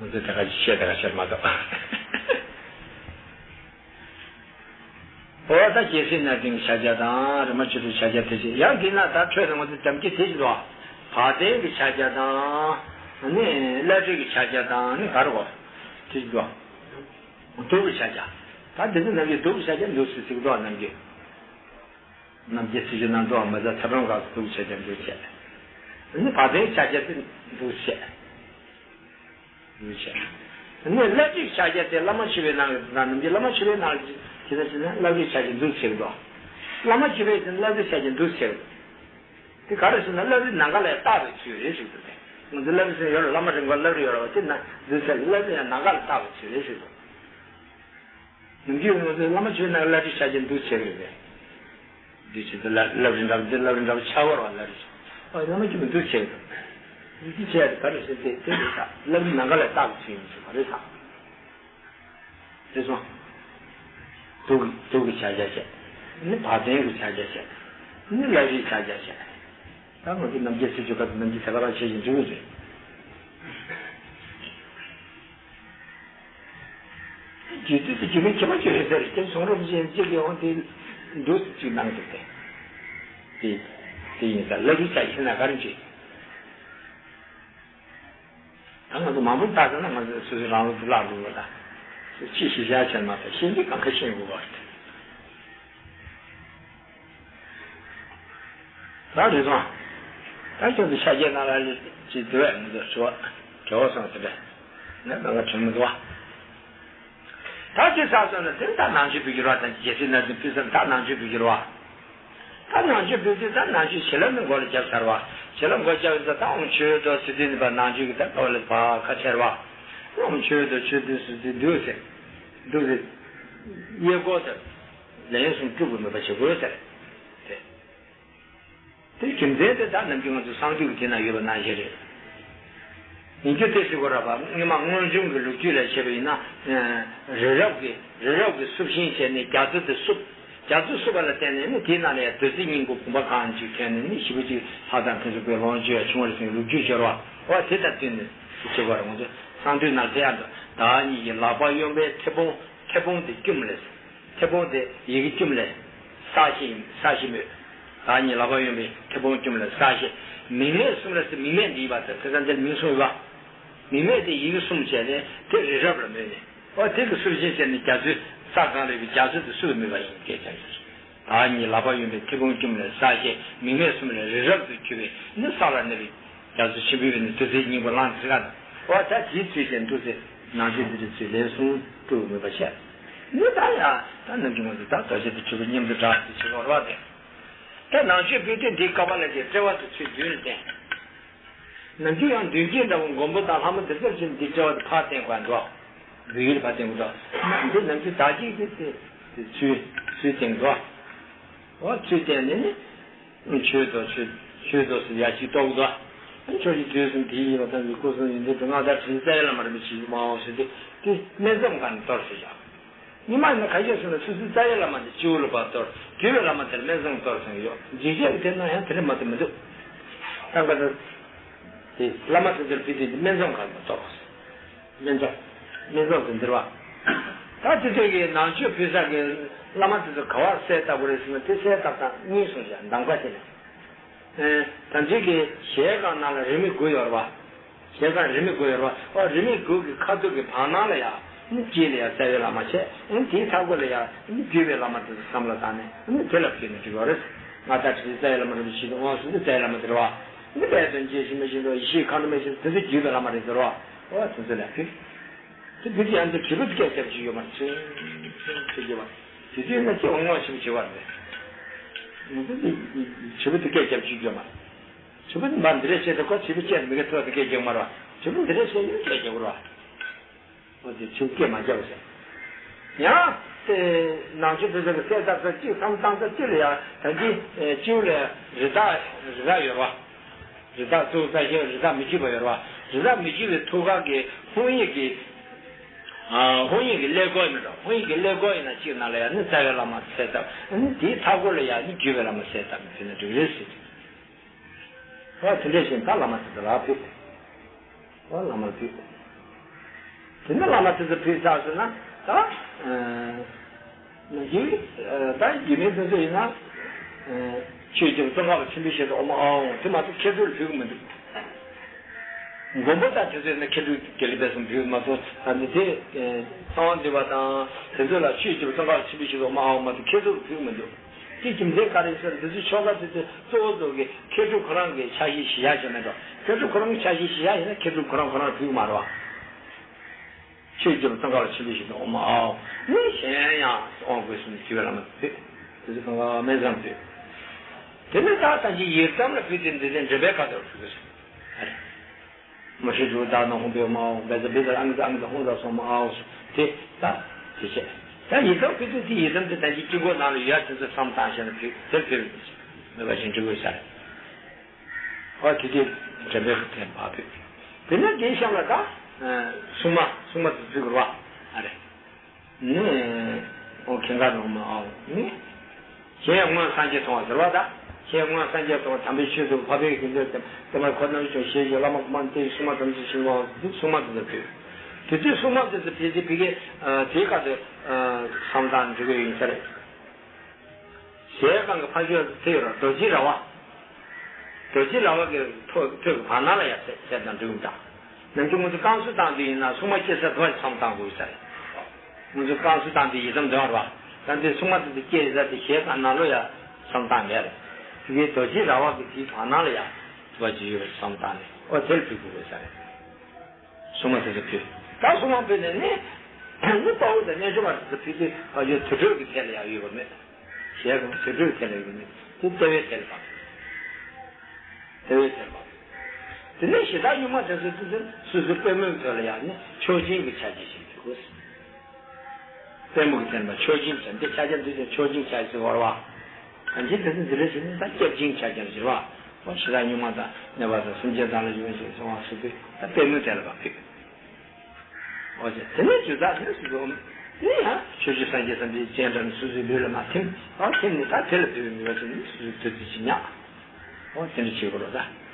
ང་ཚོས་དེ་ག་བཤད་དེ་ག་བཤད་མ་གཏོགས། འོ་ད་རྒྱལ་སྲས་རྣམ་བདེན་གྱི་ཕྱག་རྒྱ་དང་རི་མ་ཆོས་སྒྲོན་ཕྱག་རྒྱ་དེ་བྱས། ཡང་དེ་ན་ད་འཕྲོས་ནས་ང་ཚོ་དམ་བཅའ་དེ་བཞིན་དུ་བ། བ་དན་གྱི་ཕྱག་རྒྱ་དང་། ནི་བླ་བྲེ་གི་ཕྱག་རྒྱ་དང་ནི་ག་རེ་གོ། དེ་བཞིན་དུ་བ། གདུགས་ཀྱི་ཕྱག་རྒྱ། ད་འདི་ཚོ་རྣམས་ཀྱི་གདུགས་ཀྱི་ཕྱག་རྒྱ་འདུག་སེ་ཚིག་འགྲོ་རྣམས་ཀྱི། རྣམ་རྒྱལ་ཚིག་གི་རྣམ་རྟོག་མ་ཟ་ཐབས་རང་ག་གདུགས་ཀྱི་ཕྱག་རྒྱ་འདུག་བྱས། ནི་བ་དན་ཕྱག་རྒྱ་དེ་འདུག་བྱས། ཡོད་ཆེ། ནི་བླ་བྲེའི་ཕྱག་རྒྱ་དེ་བླ་མ་མཆོད་པའི་ནང་གི་ནང་ནམ་གྱི་བླ་མ་མཆོད་པའི་ནང་གི་དེ་ལ་བྱས་ན་བླ་བྲེའི་ཕྱག་རྒྱ་འདུག་ཟེར་གི་འདུག་བླ་མ་མཆོད་པའི་དེ་ནི་བླ་བྲེའི་ཕྱག་རྒྱ་འདུག་ཟེར་གི་འདུག་དེ་ག་རེ་ཟེར་ན་བླ་བྲེ་ནམ་མཁའ་ལ་བཏགས་པའི་ཚུལ་རེད་ཟེར་གི་འདུག་དེ་ང་ཚོ་བླ་བྲེ་ཟེར་ཡོད་ལ་བླ་མ་རིན་པོ་བླ་བྲེ་ཡོད་ལ་བ་དེ་ན་འདུག་ཟེར་བླ་བྲེ་ཡང་ནམ་མཁའ་ལ་བཏགས་པའི་ཚུལ་རེད་ཟེར་གི་འདུག་ནམ་རྒྱུན་ང་ཚོ་བླ་མ་མཆོད་ན་བླ་བྲེའི་ཕྱག་རྒྱ་འདུག་བྱེད་ཀྱི་རེད། འདི་ཆེད་དུ་བླ་བླ་བྲེ་འདྲ་བོ་འདི་བླ་བྲེ་འདྲ་བོ་ཆགས་པར་བ་བླ་བྲེ། ཨ་བླ་མ་ཁྱོད་མི་འདུག་བྱེད་ཀྱི་འདུག་འདི་བྱས་ཏེ་ག་རེ་ཟེར་ཏེ་དེ་རེད་ད་བླ་བྲེ་ནམ་མཁའ་ལ་བཏགས་ཀྱི་ཡིན་ཟེར་བ་རེད་ད། དེ་སོང་། དུག་དུག་གི་ཕྱག་རྒྱ་བྱས། ནི་བ་དན་གྱི་ཕྱག་རྒྱ་བྱས། ནི་བླ་བྲེའི་ཕྱག་རྒྱ་བྱས། ད་ང་ཚོ་ནམ་རྒྱུན་སྲིད་ཇུས་ཁག་ཏུ་ནམ་རྒྱུན་ཟ་ཁ་རང་བྱེད་བཞིན་འགྲོ་གི་རེད། རྒྱུད་སྟོད་དུ་རྒྱུད་སྨད་ཁྱད་པར་ཅི་ཡོད་ཟེར་ཏེ་གསུང་རབ་གཞན་གཅིག་གི་འོང་དེ་འདུག་ཅིག་གནང་འདུག་སྟེ། དེ་དེ་ཡིན་ས་བླ་བྲེའི་ཕྱག་ཡིན་ན་ག་རེ་བྱེད། ད་ང་ཚོ་མང་པོ་བལྟས་ན་ང་ཚོ་སོ་སོའི་རང་ལུགས་བླ་ལུགས་ལ་ཅི་ཞིག་བྱ་བྱ་མ་ཐག་ཤེས་ཀྱི་གང་ག་ཤེས་དགོས་པ་རེད། ད་རེད་སོང་། ད་ཁྱོད་ཚོ་ཤ་རྒྱལ་ནང་ལ་ལས་ཅི་འདུག་ཨེ་མི་འདུག་ཞུ་བ་དྲི་བ་སོང་ཟེར་བས། ང་ང་ལ་དྲན་མི་འདུག་བ། ད་ཅི་ཟ་སོང་ན་དེ་ད་ནང་ཆོས་བོད་ཀྱི་ར་དང་རྒྱལ་སྲས་ན་དེ་ཕུལ་ས་ད་ནང་ཆོས་བོད་ཀྱི་ར་བ། ད་ནང་ཆོས་བོད་ཀྱི་ད་ནང་ཆོས་བྱིན་རླབས་ནི་མགོ་ལ་བརྒྱབ་ཚར་བ། བྱིན་རླབས་མགོ་བརྒྱབ་ཡིན་ད་ད་འོང་ཆོས་དང་ཚུལ་ཁྲིམས་ནི་པ་ནང་ཆོས་ཀྱི་ད་ཀ་བ་ལ་བ་ཁ་ཆེར་བ། འོང་ཆོས་དང་ཆོས་དང་ཚུལ་ཁྲིམས་འདུག་ཟེར། འདུག་ཟེར། གཡས་སྐོར་དང་། ལན་གསུམ་དཀྲུག་པའི་མོས་པ་བྱེད་དགོས་ཟེར། དེ། དེ་རྒྱུ་མཚན་དེ་ད་ནམ་རྒྱུན་ང་ཚོ་གསང་འདུས་ཀྱི་དེ་ན་ཡོད་པ་ནང་བཞིན་རེད། ཡིན་རྒྱུ་དེ་ཞུ་དགོས་ར་བ་སྔོན་མ་སྔོན་བྱུང་གི་ལོ་རྒྱུས་ལ་བྱས་པ་ཡིན་ན། རི་རབ་ཀྱི་རི་རབ་ཀྱི་བསུབ་ཤིང་བྱས་ནས་རྒྱ་མཚོ་དེ་བསུབ། རྒྱ་མཚོ་བསུབ་པ་ལ་བརྟེན་ནས་ནི་དེའི་ནང་ལ་ཡང་བདུད་རྩི་སྙིང་པོ་བུམ་པ་གང་ཅིག་ཐོན་ནས་ནི་ཞེ་པོ་ཅིག་ལྷ་དང་ཕུན་སུམ་ཚོགས་པའི་ལོངས་སྤྱོད་ཡང་བྱུང་བ་རེད་ཟེར་ནས་ལོ་རྒྱུས་སྦྱོར་བ། འོ་དེ་དང་བསྟུན་ནས་བྱེད་དགོས་ར་ང་ཚོ་གསང་འདུས་ནང་དེ་ཡང་འདུག་བདག་ཉིད་ཀྱི་ལག་པ་གཡོན་པས་མཐེ་བོང་མཐེ་བོང་དེ་བསྐྱུམ་ལས། མཐེ་བོང་དེ་ཡི་གེ་བསྐྱུམ་ལས། གསལ་བྱེད་ཡིན་གསལ་བྱེད་མོད། བདག་ཉིད་ལག་པ་གཡོན་པས་མཐེ་བོང་བསྐྱུམ་ལས་གསལ་བྱེད། མིང་མེད་གསུམ་ལ་ཟེར་མིང་མེད་འདི་ཡིན་པ་ཟེར་དེ་ཚང་འདིར་མིང་གསུམ་ཡོད་པ། མིང་མེད་དེ་ཡི་གེ་གསུམ་བྱས་ནས་དེ་རི་རབ་ལ་མོས་ནས་འོ་དེ་གི་བསུབ་ཤིང་བྱས་ནས་རྒྱ་མཚོའི་ས་གང་རེད་པའི་རྒྱ་མཚོ་དེ་བསུབ་མེད་པ་ཡིན་སྐད་ཆ་ཡིན། བདག་ཉིད་ལག་པ་གཡོན་པས་མཐེ་བོང་བསྐྱུམ་ལས་གསལ་བྱེད་མིང་མེད་གསུམ་ལས་རི་རབ་ཏུ་གྱུར་པའི་ནི་ས་ལ་གནས་པའི། རྒྱ་མཚོ་ཆེན་པོའི་ནི་བདུད་རྩིའི་སྙིང་པོ་ལངས་ཚེ་ག་དང་། འོ་ད་དེའི་ཚུལ་བཞིན་དུ་ཚེ་ནང་ཆོས་འདི་འདྲའི་ཚུལ་ལས་གསུང་དཀྲུག་མེད་པ་བཤད། ནི་ད་ཡང་ད་ནམ་རྒྱུན་ང་ཚོ་ད་རྡོ་རྗེ་དང་ཆོས་པ་མཉམ་དུ་སྦྲགས་ཏེ་བྱེད་པ་རོགས་ཏེ། ད་ནང་ཆོས་བོད་དོན་འདིའི་ཀ་པ་ལ་གི་དཔྲལ་བ་དུ་ཚུལ་བདུན་ལ་བསྟན། ནམ་རྒྱུན་ཡང་མདུན་བསྐྱེད་འདྲ་བོ་མགོན་པོ་དང་ལྷ་མོ་འདི་ཚོར་ཕྱིན་འདི་དཔྲལ་བ་དུ་ཕར་བསྟན་དགོས་འགྲོ། བོད་ཡུལ་ཕར་བསྟན་དགོས་འགྲོ། འདི་ནམ་རྒྱུན་བདག་བསྐྱེད་ཀྱི་ཚུལ་ཚུལ་བསྟན་འགྲོ། འོ་ཚུལ་བསྟན་ནས་ནི། ཆོས་དང་ཆོས་ཆོས་དང་ཟེར་ཡ་གཅིག་རྟོགས་དོ། ཆོས་ཀྱི་དུས་གསུམ་དེ་ཡིན་པ་དང་ཡུལ་སྐུ་གསུམ་ཡིན་དུས་སྔགས་དང་དྲིན་རྩ་བའི་བླ་མ་རིན་པོ་ཆེ་ཡིན་མའོ་ཟེར་ཏེ་དེ་སྨན་རྩོམ་སྒང་ནས་གཏོར་ཟེར་བཞག་ཉི་མ་ཡིན་ན་ག་ཡོད་ཟེར་ན་སོ་སོའི་རྩ་བའི་བླ་མ་དེ་སྤྱི་བོ་ལ་ཕར་གཏོར། བརྒྱུད་པའི་བླ་མ་དེར་སྨན་རྩོམ་གཏོར་ཟེར་ཡོད་འཇིགས་བྱེད་ཀྱི་དེ་ན་ཡང་དེ་འདྲ་མ་གཏོགས་མི་འདུག་ད་ག་ད་དེ་བླ་མ་དེ་ཚོར་ཕུལ་དུས་དེ་སྨན་རྩོམ་སྒང་ནས་གཏོར། སྨན་རྩོམ། སྨན་རྩོམ་དུ་འདིར་བ། ད་དེ་དུས་ཀྱི་ནང་ཆོས་ཕུལ་ས་གི་བླ་མ་དེ་ཚོ་ག་བར་གསལ་བཏབ་པ་རེད་ཟེར་ན་དེ་གསལ་བཏབ་སྟངས་གཉིས་གསུངས་ཤག་གདམ་ག་དེ་ནས། དམ་ཚིག་གི་ཞལ་སྒང་ནང་ལ་རིས་མེད་དགུ་ཡོད་རེད་བ། ཞལ་སྒང་རིས་མེད་དགུ་ཡོད་རེད་བ། ཨོ་རིས་མེད་དགུ་གི་ཁ་ཐུག་གི་བར་སྣང་ལ་ཡ། དཀྱིལ་ལ་ཡ་རྩ་བའི་བླ་མ་བྱས། དེའི་མཐའ་སྐོར་ལ་ཡ་བརྒྱུད་པའི་བླ་མ་དེ་ཚོ་བསམ་བློ་བཏང་ནས་དེ་ལ་ཕུལ་ནས་འགྲིག་གི་རེད། ང་ད་དྲིན་རྩ་བའི་བླ་མ་རིན་པོ་ཆེ་དང་དབང་ཟེར་དུས་རྩ་བའི་བླ་མ་དེ་རེད་བ། འདི་དཔལ་དོན་རྒྱས་ཤིང་མི་ཤིང་དང་ཡེ་ཤེས་མཁའ་འགྲོ་མའི་ཞིང་དེ་ཚོ་བརྒྱུད་པའི་བླ་མ་རེད་ཟེར་བ། ཨོ་དེ་ཚོ་ལ་ཕུལ། དེ་བརྒྱུད་ཀྱི་ཡང་དེ་དྲིལ་བུ་སྐད་རྒྱབ་ཅིག་ཡོད་མ་རེད་ཚེ། ཚེ་རྒྱབ་པ། དེ་དུས་ན་ཅི་འོང་ངོ་ཞིག་བྱེད་བ་རེད། ང་ཚོ་དེ་དྲིལ་བུ་དེ་སྐད་རྒྱབ་ཅིག་ཡོད་མ་རེད། དྲིལ་བུ་མ་འདི་རེད་བྱས་ཏེ་ཁོ་དྲིལ་བུ་སྐད་མི་དགེ་ཐོག་དེ་སྐད་རྒྱབ་མ་རེད་བ། དྲིལ་བུ་འདི་རེད་བྱས་ཡོད་སྐད་རྒྱབ་རེད་བ། འོ་དེ་ཆུ་སྐད་མ་རྒྱབ་ཟེར། ཡང་དེ་ནང་ཆོས་དེ་ཚོ་གི་གསལ་བཏབ་ས་གཅིག་བསམ་བཏང་ས་གཅིག་ལ་ཡང་ད་གིན་སྤྱི་བོ་ལ་རི་དྭགས་རི་དྭགས་ཡོད་བ། རི་དྭགས་གཙོ་བོ་ས་ཞིང་རི་དྭགས་མི་བརྒྱུད་པ་ཡོད་བ། རི་དྭགས་མི་བརྒྱུད་པའི་ཐུགས་ཀ་གི་ཧཱུྃ་ཡིག་གི་ཧཱུྃ་ཡིག་གི་ཀླད་ཀོར་མི་འགྲོ། ཧཱུྃ་ཡིག་གི་ཀླད་ཀོར་ཡིན་ན་གཅིག་ནང་ལ་ཡང་ནི་རྩ་བའི་བླ་མ་གསལ་བཏབ་ནི་དེའི་མཐའ་སྐོར་ལ་ཡང་ནི་བརྒྱུད་པའི་བླ་མ་གསལ་བཏབ་ནི་དེ་ནི་འགྲིག་རེད་ཟེར། ཨོ་དེ་འདྲས་བཞིན་ད་བླ་མ་དེ་ཚོ་ལ་ཕུལ། ཨོ་བླ་མར་ཕུལ། དེ་ནས་བླ་མ་དེ་ཚོ་ཕུལ་ཚར་སོང་ན་ད། ནང་གི་ད་ཡིན་མིན་དེ་ཚོ་ཡིན་ན། ཆོས་རྒྱལ་ཙོང་ཁ་པ་ཆེན་པོའི་ཞལ་དུ་ཨོཾ་ཨཱཿཧཱུྃ། དེ་མ་གཏོགས་མཁས་གྲུབ་ལ་ཕུལ་གི་མི་འདུག་མགོན་པོ་དང་དེ་ཚོ་ཡིན་ན་མཁས་གྲུབ་དགེ་ལེགས་དཔལ་གསུམ་ཕུལ་མ་གཏོགས། ད་འདི་དེ་གསང་བ་འདུས་པ་དང་དེ་ཚོ་ལ་ཆོས་རྒྱལ་ཙོང་ཁ་པ་ཆེན་པོའི་ཞལ་དུ་ཨོཾ་ཨཱཿཧཱུྃ་མ་གཏོགས་མཁས་གྲུབ་ལ་ཕུལ་གི་མི་འདུག་དེ་རྒྱུ་མཚན་ག་རེ་ཟེར་ན། དེ་ཚོའི་ཆོ་ག་དེ་ཚོ་གཙོ་བོ་གཙོ་བོ་གི་མཁས་གྲུབ་ཁོ་རང་གི་ཕྱག་བཞེས་བཞེས་ཡག་ཞིག་མེད་དོ། མཁས་གྲུབ་ཁོ་རང་གི་ཕྱག་བཞེས་བཞེས་ཡག་ཡིན་ན་མཁས་གྲུབ་ཁོ་རང་ཁོ་རང་ཕུལ་གི་མ་རེད་བ། ཆོས་རྒྱལ་ཙོང་ཁ་པ་ཆེན་པོའི་ཞལ་དུ་ཨོཾ་ཨཱཿཧཱུྃ། ནི་གཞན་ཡང་ཨོཾ་གོས་གསུམ་ཞི་བའི་ལྷ་མོ་ཕུལ། དེ་ཚོ་གང་ག་སྨན་བཟང་ཕུལ། དེ་ནས་ད་ད་ཅི་ཡི་དམ་ལ་ཕུལ་ཏེ་འདི་ནས་འདྲེན་པའི་ཁ་ཐོག་ཕུལ་གི་སོང་། ཨ་རེ། མ་ཧྲི་ཇོ་བདག་ནི་ཧཱུྃ་ཕཊ་ཨོཾ་ཨཱཿཧཱུྃ། བཛྲ་བཛྲ་ཨ་མི་ཛ་ཨ་མི་ཛ་ཧཱུྃ་ཛ་སྭཱ་ཧཱ་ཨཱཿཧཱུྃ། དེ་ད་དེ་བྱས། ད་ཡི་དམ་ཕུལ་དུས་དེ་ཡི་དམ་དེ་ད་ཅི་དཀྱིལ་འཁོར་ནང་ལ་ཡོད་དེ་ཚོ་མཚམས་བཏང་བྱས་ན་ཕུལ་དེར་ཕུལ་མེད་པ་ཞིག་འགྲིག་དགོས་ས་རེད། ཨོ་དེ་དེ་འདྲེན་པའི་ཁ་ཐོག་ཕར་ཕུལ། དེ་ནས་དེའི་གཤམ་ལ་ད་སྲུང་མ་སྲུང་མ་དེ་ཚུད་དགོས་རེད་བ། ཨ་རེ། ནི། ཨོ་ཁྱེད་ག་རང་མ་ཨོ་ནི། གཞན་སྔོན་སངས་རྒྱས་མཐོང་བ་ཟེར་བ་ད། གཞན་སྔོན་སངས་རྒྱས་མཐོང་བ་དམ་པའི་ཆོས་སུ་འཕགས་པའི་དགེ་འདུན་དེ་དེ་མ་ཁོ་རྣམ་ཅོ་ཞེས་བྱ་བླ་མ་གོང་མ་དེའི་སྲུང་མ་དམ་ཚིག་ཞིག་ལ་འདུག་སྲུང་མ་དེ་ཚོ་ཕུལ། དེ་དུས་སྲུང་མ་དེ་ཚོ་ཕུལ་ཚེ་ཕ་གི་དེའི་སྐབས་དུ་བསམ་སྟངས་འགྲིག་གི་ཡིན་ས་རེད། ཞལ་གང་གི་ཕ་ཤོད་དུ་ཡོད་ར་རྡོ་རྗེ་ར་བ། རྡོ་རྗེ་ར་བ་གི་ཐོད་ཐོད་ཀྱི་བར་སྣང་ལ་ཡར་ཟེར་ཟེར་དང་འགྲིག་འདུག་ནམ་རྒྱུན་ང་ཚོ་བསྐང་གསོ་བཏང་དུས་ཡིན་ན་སྲུང་མ་སྐྱེ་ས་དུ་བ་བསམ་བཏང་དགོས་ས་རེད། ང་ཚོ་བསྐང་གསོ་བཏང་དུས་ཡི་དམ་འདོན་ར་བ། ད་འདི་སྲུང་མ་དེ་ཚོ་སྐྱེ་ས་དེ་ཞལ་གང་ནང་ལོ་ཡ་བསམ་བཏང་མེད་རེད། དེ་གའི་རྡོ་རྗེ་ར་བ་གི་དེའི་བར་སྣང་ལ་ཡ་དུ་བ་ཅིག་ཡོད་པ་བསམ་བཏང་ནས་ཨོ་དེར་ཕུལ་དགོས་ས་རེད། སྲུང་མ་དེ་ཚོ་ཕུལ། ད་སྲུང་མ་ཕུལ་ནས་ནི། ནི་དཔའ་བོ་དང་རྣལ་འབྱོར་པ་དེ་ཚོ་ཕུལ་དུས་ཨ་ཡོད་དུར་ཁྲོད་ཀྱི་ཐད་ལ་ཡང་ཡོད་པ་མེད། ཞལ་གང་དུར་ཁྲོད་ཐད་ལ་ཡོད་པ་མེད། དེ་ལྟེ་བའི་ཐད་ལ་བབས། ལྟེ་བའི་ཐད་ལ་བབས། དེ་ནས་ཞེ་སྡང་གཉུག་མ་དེ་ཚོ་དེ་ཚོ་སོ་སོའི་པུས་མོའི་ཐད་ལ་ཡང་ནི་མཆོག་སྦྱིན་གྱི་ཕྱག་རྒྱ་བཞེས་དགོས། པུས་མོ་གི་ཐད་ལ་མཆོག་སྦྱིན་ཕྱག་འདི་ཕྱག་རྒྱ་འདི་ཚོ་མཆོག་སྦྱིན་ཕྱག་རྒྱ་ཟེར་བ་རེད་བ། གང་ཅི་དེ་ཚོ་འདི་འདྲ་ཞིག་ནི་ད་སྐྱབས་སྦྱིན་ཕྱག་རྒྱ་ཟེར་བ། ཨོ་ཞེ་སྡང་གཉུག་མ་དང་གནོད་པ་དང་སེམས་ཅན་དག་ལ་ཡོང་ཞིང་གསོལ་བ་སོགས་པའི་ད་པུས་མོའི་ཐད་ལ་བབས་ཕུལ། ཨོ་ཅེ། དེ་ནས་ཇི་ལྟར་ནི་སུ་འཛོམས། དེ་ཡང་ཆོས་རྗེ་སངས་རྒྱས་བསམ་གྱིས་མཁྱེན་དྲན་སོ་སོའི་ལུས་ལ་མ་ཐིམ། ཨོ་ཐིམ་ནས་ད་དེ་ལ་བོད་མི་བ་ཚོ་ནི་སོ་སོའི་བདུད་རྩི་ཅིག་ཉག་ཨོ་དེ་འདྲ་བྱེད་དགོས་རོགས་ད།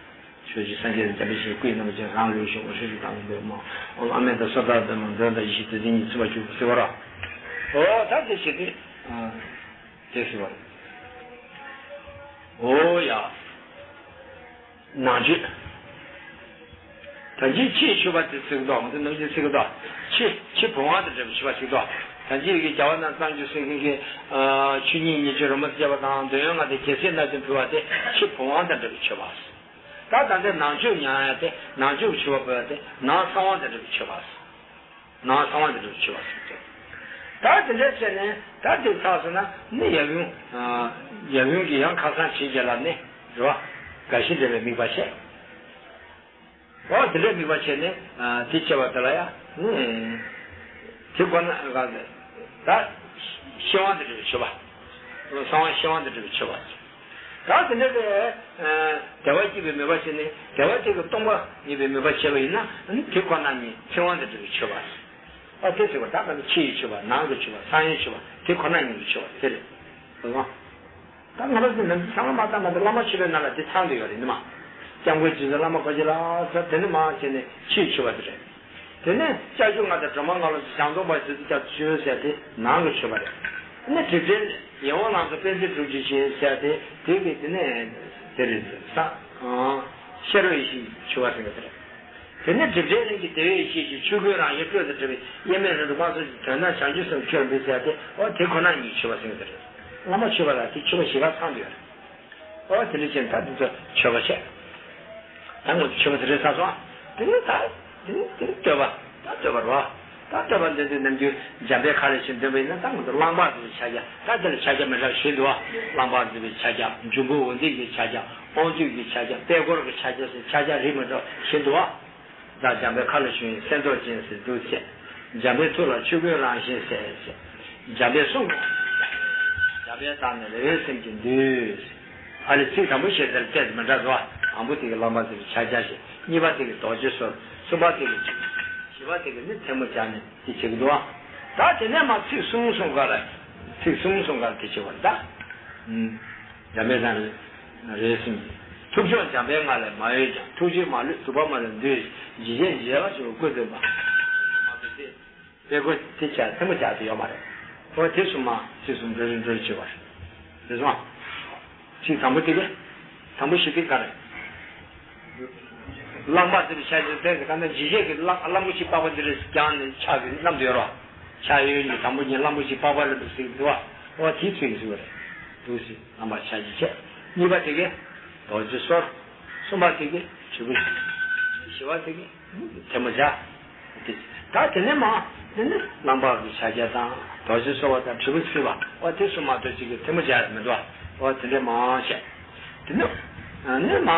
ཆོས་རྗེ་སངས་རྒྱས་འཇམ་པའི་ཞིང་སྐུའི་རྣམ་པ་ཅན་རང་ལུས་ཤོག་ཨོ་ཧྲི་ཧྲི་དང་འདོད་མོ། ཨོ་ཨ་མེ་ད་སོ་ད་འདོད་མོ་འདོད་ད་ཡེ་ཤེས་བདུད་རྩི་ཉིད་ཚིམ་པ་བཅུག་ཟེར་བ་ར། ཨོ་ད་དེ་བྱེད་དུས། དེ་ཟེར་བ་ར། ཨོ་ཡ། ནང་མཆོད། ད་ཅི་ཕྱིའི་མཆོད་པ་དེ་ཚིག་དོ། ང་ཚོ་ནམ་རྒྱུན་ཚིག་དོ། ཕྱི་ཕྱི་བུམ་དབང་དང་འབྲེལ་བའི་མཆོད་པ་ཚིག་དོ། ད་ཅི་གི་རྒྱལ་བ་རྣམས་གཙང་ཆུ་སེང་གེ་གི་ཆུ་གཉིས་ཉེར་སྦྱོར་རོལ་མོ་བཅས་པ་དང་འདོད་ཡོན་ལྔ་དང་རྒྱལ་སྲིད་སྣ་བདུན་ཕུལ་བ་དེ་ཕྱི་བུམ་དབང་དང་འབྲེལ་བའི་མཆོད་པ། ད་ད་ལྟའི་ནང་མཆོད་མྱང་ཡ་དེ་ནང་མཆོད་ཀྱི་མཆོད་པ་ཕུལ་བ་དེ་ནང་གསང་བ་དང་འབྲེལ་བའི་མཆོད་པ། ནང་གསང་བ་དང་འབྲེལ་བའི་མཆོད་པ་ཟེར་ཏེ། ད་དེ་འདྲ་བྱས་ནས་ད་དེ་ཚར་སོང་ན་ནི་ཡབ་ཡུམ། ཡབ་ཡུམ་གྱི་ཡང་ཁ་སང་བྱིན་གྱིས་བརླབས་ནས་རེད་བ། དགའ་བཞི་འདྲ་བའི་དམིགས་པ་བྱས། འོ་དེ་འདྲའི་དམིགས་པ་བྱས་ནས་དེ་བྱས་པ་དེ་ལ་ཡང་ནི། དེ་ཁོ་ན་ག་ད་ཤེར་དབང་དང་འབྲེལ་བའི་མཆོད་པ། གསང་བ་ཤེར་དབང་དང་འབྲེལ་བའི་མཆོད་པ། ད་དེ་འདྲ་བའི་བདེ་བ་སྐྱེད་པའི་མོས་པ་བྱས་ནས་བདེ་བ་དེ་གི་སྟོང་པ་ཉིད་པའི་མོས་པ་བྱས་པ་ཡིན་ན་དེ་ཁོ་ན་ཉིད་ཚིག་དབང་དང་འབྲེལ་བའི་མཆོད་པ། ཨ་དེ་ཟེར་བ་ད་ག་ནི་ཕྱི་ཡི་མཆོད་པ་ནང་གི་མཆོད་པ་གསང་བའི་མཆོད་པ་དེ་ཁོ་ན་ཉིད་ཀྱི་མཆོད་པ་དེ་རེད། ཨོ། ད་ང་རང་ཚོ་ནམ་རྒྱུན་ཚང་མ་ད་ང་ཚོ་བླ་མ་མཆོད་པའི་ནང་ལ་དེ་ཚང་དུ་ཡོད་རེད་ནི་མ། སྐྱབས་མགོན་རྗེ་བཙུན་བླ་མ་ཁོ་རྗེ་ལ་ད་དེ་ནི་མ་བྱས་ནས་ཕྱི་ཡི་མཆོད་པ་དེ་རེད། དེ་ནས་ལྕགས་ཀྱུ་ལྔ་དང་སྒྲོལ་མ་ལྔ་ལོ་ཞང་སྟོང་པ་ཞིག་ཏུ་སྐྱབས་སུ་མཆིའོ་ཟེར་དེ་ནང་གི་མཆོད་པ་རེད། ནི་དྲི་བྲལ་ཡིད་འོང་ལང་ཚོ་པཎ་ཆེན་དྲུག་ཅུ་ཞེས་ཟེར་དེ་དེ་གི་དེ་ནས་དེ་རེད་ས། ཤེར་བའི་ཡེ་ཤེས་མཆོད་པ་ཟེར་གི་དེ་རེད། དེ་ནས་སྒྲིབ་བྲལ་གླིང་གི་བདེ་བའི་ཡེ་ཤེས་ཀྱི་ཆོས་ཀུན་རང་བཞིན་སྤྲོས་དང་བྲལ་བའི་དབྱེར་མེད་རང་གྲོལ་དབང་གསལ་གྱི་དོན་དམ་བྱང་ཆུབ་སེམས་ཁྱོད་འབུལ་ཟེར་དེ་ཨོ་དེ་ཁོ་ན་ཉིད་མཆོད་པ་ཟེར་གི་དེ་རེད། བླ་མ་མཆོད་པ་ལ་དེ་མཆོད་པ་བཞི་ཀ་ཚང་དུ་ཡོད་རེད། ཨོ་དེ་འདྲ་བྱས་ད་དེ་ཚོ་མཆོད་པ་བྱས། ད་ངོ་མཆོད་པ་དེ་རེད་ས་སོང་། དེ་ནས་ད་དེ་ནས་དེ་ནས་བསྟོད་པ་ད་བསྟོད་པ་རོ། ད་བསྟོད་པ་འདོན་དུས་ནམ་རྒྱུན་འཇམ་དཔལ་ཁ་ལས་ཤིང་འདོན་པ་ཡིན་ན་ད་ངོ་དེ་རླངས་པ་འདི་ཕྱག་རྒྱ་ད་དེ་ལ་ཕྱག་རྒྱ་མི་འདྲ་བ་ཞིག་འདུག་བ། རླངས་པ་འདི་ཕྱག་རྒྱ་འབྱུང་པོ་འོད་ལྡན་གྱི་ཕྱག་རྒྱ་དབང་སྡུད་ཀྱི་ཕྱག་རྒྱ་དཔལ་འཁོར་གྱི་ཕྱག་རྒྱ་ཟེར་ཕྱག་རྒྱ་རིགས་མི་འདྲ་བ་ཞིག་འདུག་བ། བདག་འཇམ་དཔལ་མཁའ་ལ་བཞུགས་ཡོད་གསེར་མདོག་ཅན་ཟེར་འདུག་ཅེས། འཇམ་དཔལ་ཐུགས་ལ་ཆོས་ཀུན་རང་བཞིན་གསལ་ཟེར། འཇམ་དཔལ་གསུང་། འཇམ་དཔལ་བདག་ནི་རེ་བའི་སེམས་ཀྱིས་འདུད། ཨ་ནི་ཚིག་དང་པོ་བཤད་ཚར་ཏེ་མི་འདྲ་བ། དང་པོ་དེ་གི་རླངས་པ་འདི་ཕྱག་རྒྱ་བྱེད། གཉིས་པ་དེ་གི་རྡོ་རྗེ་གསོལ། གསུམ་པ་དེ་གི་བཞི་པ་དེ་གི་ནི་ཐལ་མོ་སྦྱར་ནས་དེ་བྱེད་ཀྱི་འདུག་ཨ། ད་དེ་ནས་མ་ཚིག་གསུམ་གསུམ་ག་ལ། ཚིག་གསུམ་གསུམ་ག་ལ་དེ་བྱེད་པ་རེད་ད། འཇམ་དཔལ་དང་རེ་ཟུང་། ཐུགས་མཆོག་འཇམ་དཔལ་ང་ལས་མ་གཡོས་ཀྱང་། ཐུགས་རྗེས་མ་ལུས་གྲུབ་པ་མ་ལུས་འདུད། འཇིགས་བྱེད་འཇིགས་བྱེད་ལ་སོགས་ཀུན་འདུན་པ། དཔེ་ཁོ་དེ་བྱ་ཐལ་མོ་སྦྱར་དུ་ཡོད་མ་རེད། འོ་དེ་གསུམ་མ་ཚིག་གསུམ་འགྲོ་རིན་འགྲོ་བྱེད་པ་རེད། རེད་སོང་། ཚིག་དང་པོ་དེ་ག་དང་པོ་ཞིག་དེ་ག་རེད། རླངས་པ་དེ་ཆ་ཆེ་དེ་ག་ད་ལྗིད་ཆེ་གི་རླངས་རླངས་པོ་ཞིག་པགས་པ་འདི་རེད་ཀྱང་ནས་ཆག་གི་རྣམས་དུ་ཡོད་རོ། ཆག་ཡོད་ཡོད་ཀྱི་དང་པོ་ཉིད་རླངས་པོ་ཞིག་པགས་པ་ལ་འདུག་སྲིད་འདུག་བ། འོ་དེ་ཚིག་གི་ཟིག་རེད། འདུག་སྲིད། རྣམ་པ་ཆ་ཅི་བྱས། གཉིས་པ་དེ་གའི་རྡོ་རྗེ་སོར། གསུམ་པ་དེ་གའི་དྲིལ་བུ། བཞི་པ་དེ་གའི་ཐལ་མོ་སྦྱར། དེ་ད་དེ་ནས་མ་དེ་ནི་རླངས་པ་གི་ཕྱག་རྒྱ་དང་རྡོ་རྗེ་སོར་བ་དང་དྲིལ་བུ་ཚུད་པ་འོ་དེ་གསུམ་མ་གཏོགས་གཅིག་གི་ཐལ་མོ་སྦྱར་མི་འདུག་འོ་དེ་འདྲས་མ་བྱས། དེ་ནི་ནི་མ།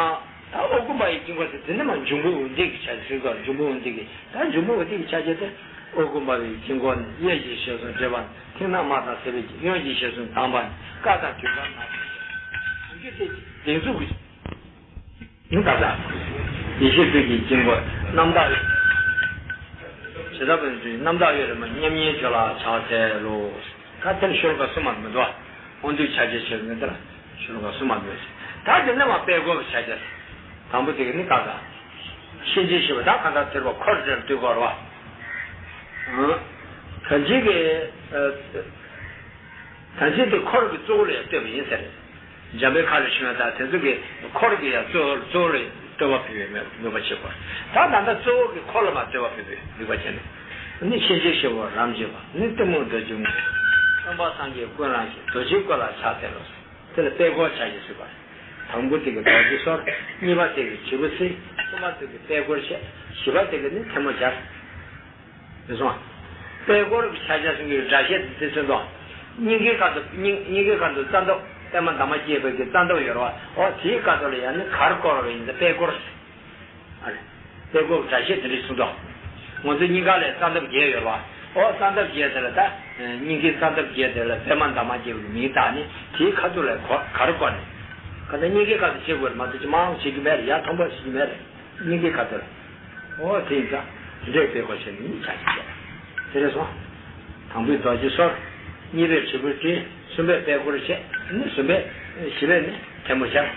ད་ཨོ་ཀུན་པ་ཡི་དཀྱིལ་འཁོར་ཟེར་དེ་ནི་མ་འབྱུང་པོ་འོ་འདི་གི་ཆ་ཟེར་གོ་འབྱུང་པོ་འོ་འདི་གི་ད་འབྱུང་པོ་འོ་འདི་གི་ཆ་བྱས་ཏེ། ཨོ་ཀུན་པ་ཡི་དཀྱིལ་འཁོར་ནི་གཡས་ཀྱི་ཞལ་གསུམ་བགྲད་པ་ནི་མཐིང་ནག་དམར་དང་སེར་པོའི་གཡོན་གྱི་ཞལ་གསུམ་དྭངས་པ་ནི་ཀ་དང་དུད་པ་ནག་པོ་ཞེས་བྱ་རྒྱུ་སྟེ་སྡིགས་མཛུབ་ཀྱི་ནི་ད་ལྟ་ཡེ་ཤེས་སྤོས་ཀྱི་དཀྱིལ་འཁོར་རྣམ་དག་ཡོད། ཇི་ལྟ་བུའི་ཚུལ་རྣམ་དག་ཡོད་རེད་མ་མཉམ་ཉིད་ཆོས་ལ་ཕྱག་འཚལ་ལོ། ད་དེར་ཤོ་ལོ་ཀ་གསུམ་མ་མི་འདུག་ཨ། འོ་འདུས་ཆ་བྱད་ཆེ་བའི་དེར་ཤོ་ལོ་ཀ་གསུམ་མ་མི་འདུག་ད་དེ་ནས་མ་དཔལ་སྐོར་གྱི་ཆ་བྱད། དང་པོ་དེ་ག་ནི་ཀ་ཀ་ཤན་འབྱེད་ཤེས་པ་ད་གང་ལྟར་ཐེར་པ་འཁོར་དེར་འདུས་སྐོར་བ། གང་ཅི་གི། གང་ཅི་དེ་འཁོར་གྱི་གཙོ་བོ་ལ་ཡང་ལྟོས་པ་ཡིན་ཟེར། འཇམ་དཔལ་མཁའ་ལ་ཕྱིན་པ་དང་དེ་ཚོ་གི་འཁོར་གྱི་ཡང་གཙོ་བོ་གཙོ་བོ་ལ་ལྟོས་པ་ཕུལ་བའི་མོས་པ་བྱེད་དགོས། ད་ད་ལྟ་གཙོ་བོ་གི་འཁོར་ལ་མ་ལྟོས་པ་ཕུལ་བའི་མོས་པ་བྱས་ནས། ནི་ཤེས་བྱའི་ཤེས་པ་རབ་འབྱེད་པ་ནི་གཏི་མུག་གདོས་བཅས་ངོ་། སྟོན་པ་སངས་རྒྱས་ཀུན་རང་བཞིན་རྡོ་རྗེའི་སྐུ་ལ་ཕྱག་འཚལ་ལོ། དེ་ལ་དཔལ་སྐོར་ཆ་བྱད་ཟེར་བ། དང་པོ་དེ་གི་རྡོ་རྗེ་སོར། གཉིས་པ་དེ་གི་དྲིལ་བུ་ཚུད། གསུམ་པ་དེ་གི་དཔལ་སྐོར་བྱས། བཞི་པ་དེ་གི་ནི་ཐལ་མོ་སྦྱར། རེད་སོང་། དཔལ་སྐོར་གྱི་ཕྱག་རྒྱ་གསུང་གི་སྒྲ་བཤད་དེ་ཚོ་འདུག་སྙིང་གའི་ཁ་དུ་སྙིང་སྙིང་གའི་ཁ་དུ་རྩ་འདབ་པད་མ་འདབ་མ་བརྒྱད་པའི་གི་རྩ་འདབ་ཡོད་རེད་བ། འོ་དེའི་ཁ་དུ་ལ་ཡང་ནི་གར་བསྐོར་བ་ཡིན་ད་དཔལ་སྐོར། ཨ་རེ། དཔལ་སྐོར་གྱི་སྒྲ་བཤད་དེ་འདྲ་གསུངས་འདུག་ང་ཚོ་སྙིང་ག་ལ་རྩ་འདབ་བརྒྱད་ཡོད་རེད་བ། འོ་རྩ་འདབ་བརྒྱད་དེ་ལ་ད་སྙིང་གའི་རྩ་འདབ་བརྒྱད་དེ་ལ་པད་མ་འདབ་མ་བརྒྱད་པའི་མིང་བཏགས་ནས་དེའི་ཁ་ཐུག་ལ་གོ་གར་བསྐོར་ནས། ག་ད་སྙིང་གའི་ཁ་ཐུག་བྱེད་དགོས་རེད་མ་གཏོགས་ཅི་མང་བྱེད་རྒྱུ་མེད་རེད། ཡར་མཐོན་པོ་བྱེད་རྒྱུ་མེད་རེད། སྙིང་གའི་ཁ་ཐུག་ལ། འོ་དེ་ཡིན་ཙང་དེ་འདྲའི་དཔེ་ཁོ་བྱས་ནས་ནི་ཆ་ཞིག་བྱས། དེ་རེད་སོང་། དང་པོའི་རྡོ་རྗེ་སོར། གཉིས་པའི་དྲིལ་བུ་དྲིལ། གསུམ་པའི་དཔལ་སྐོར་བྱས། ནི་གསུམ་པའི་བཞི་པའི་ནི་ཐལ་མོ་སྦྱར།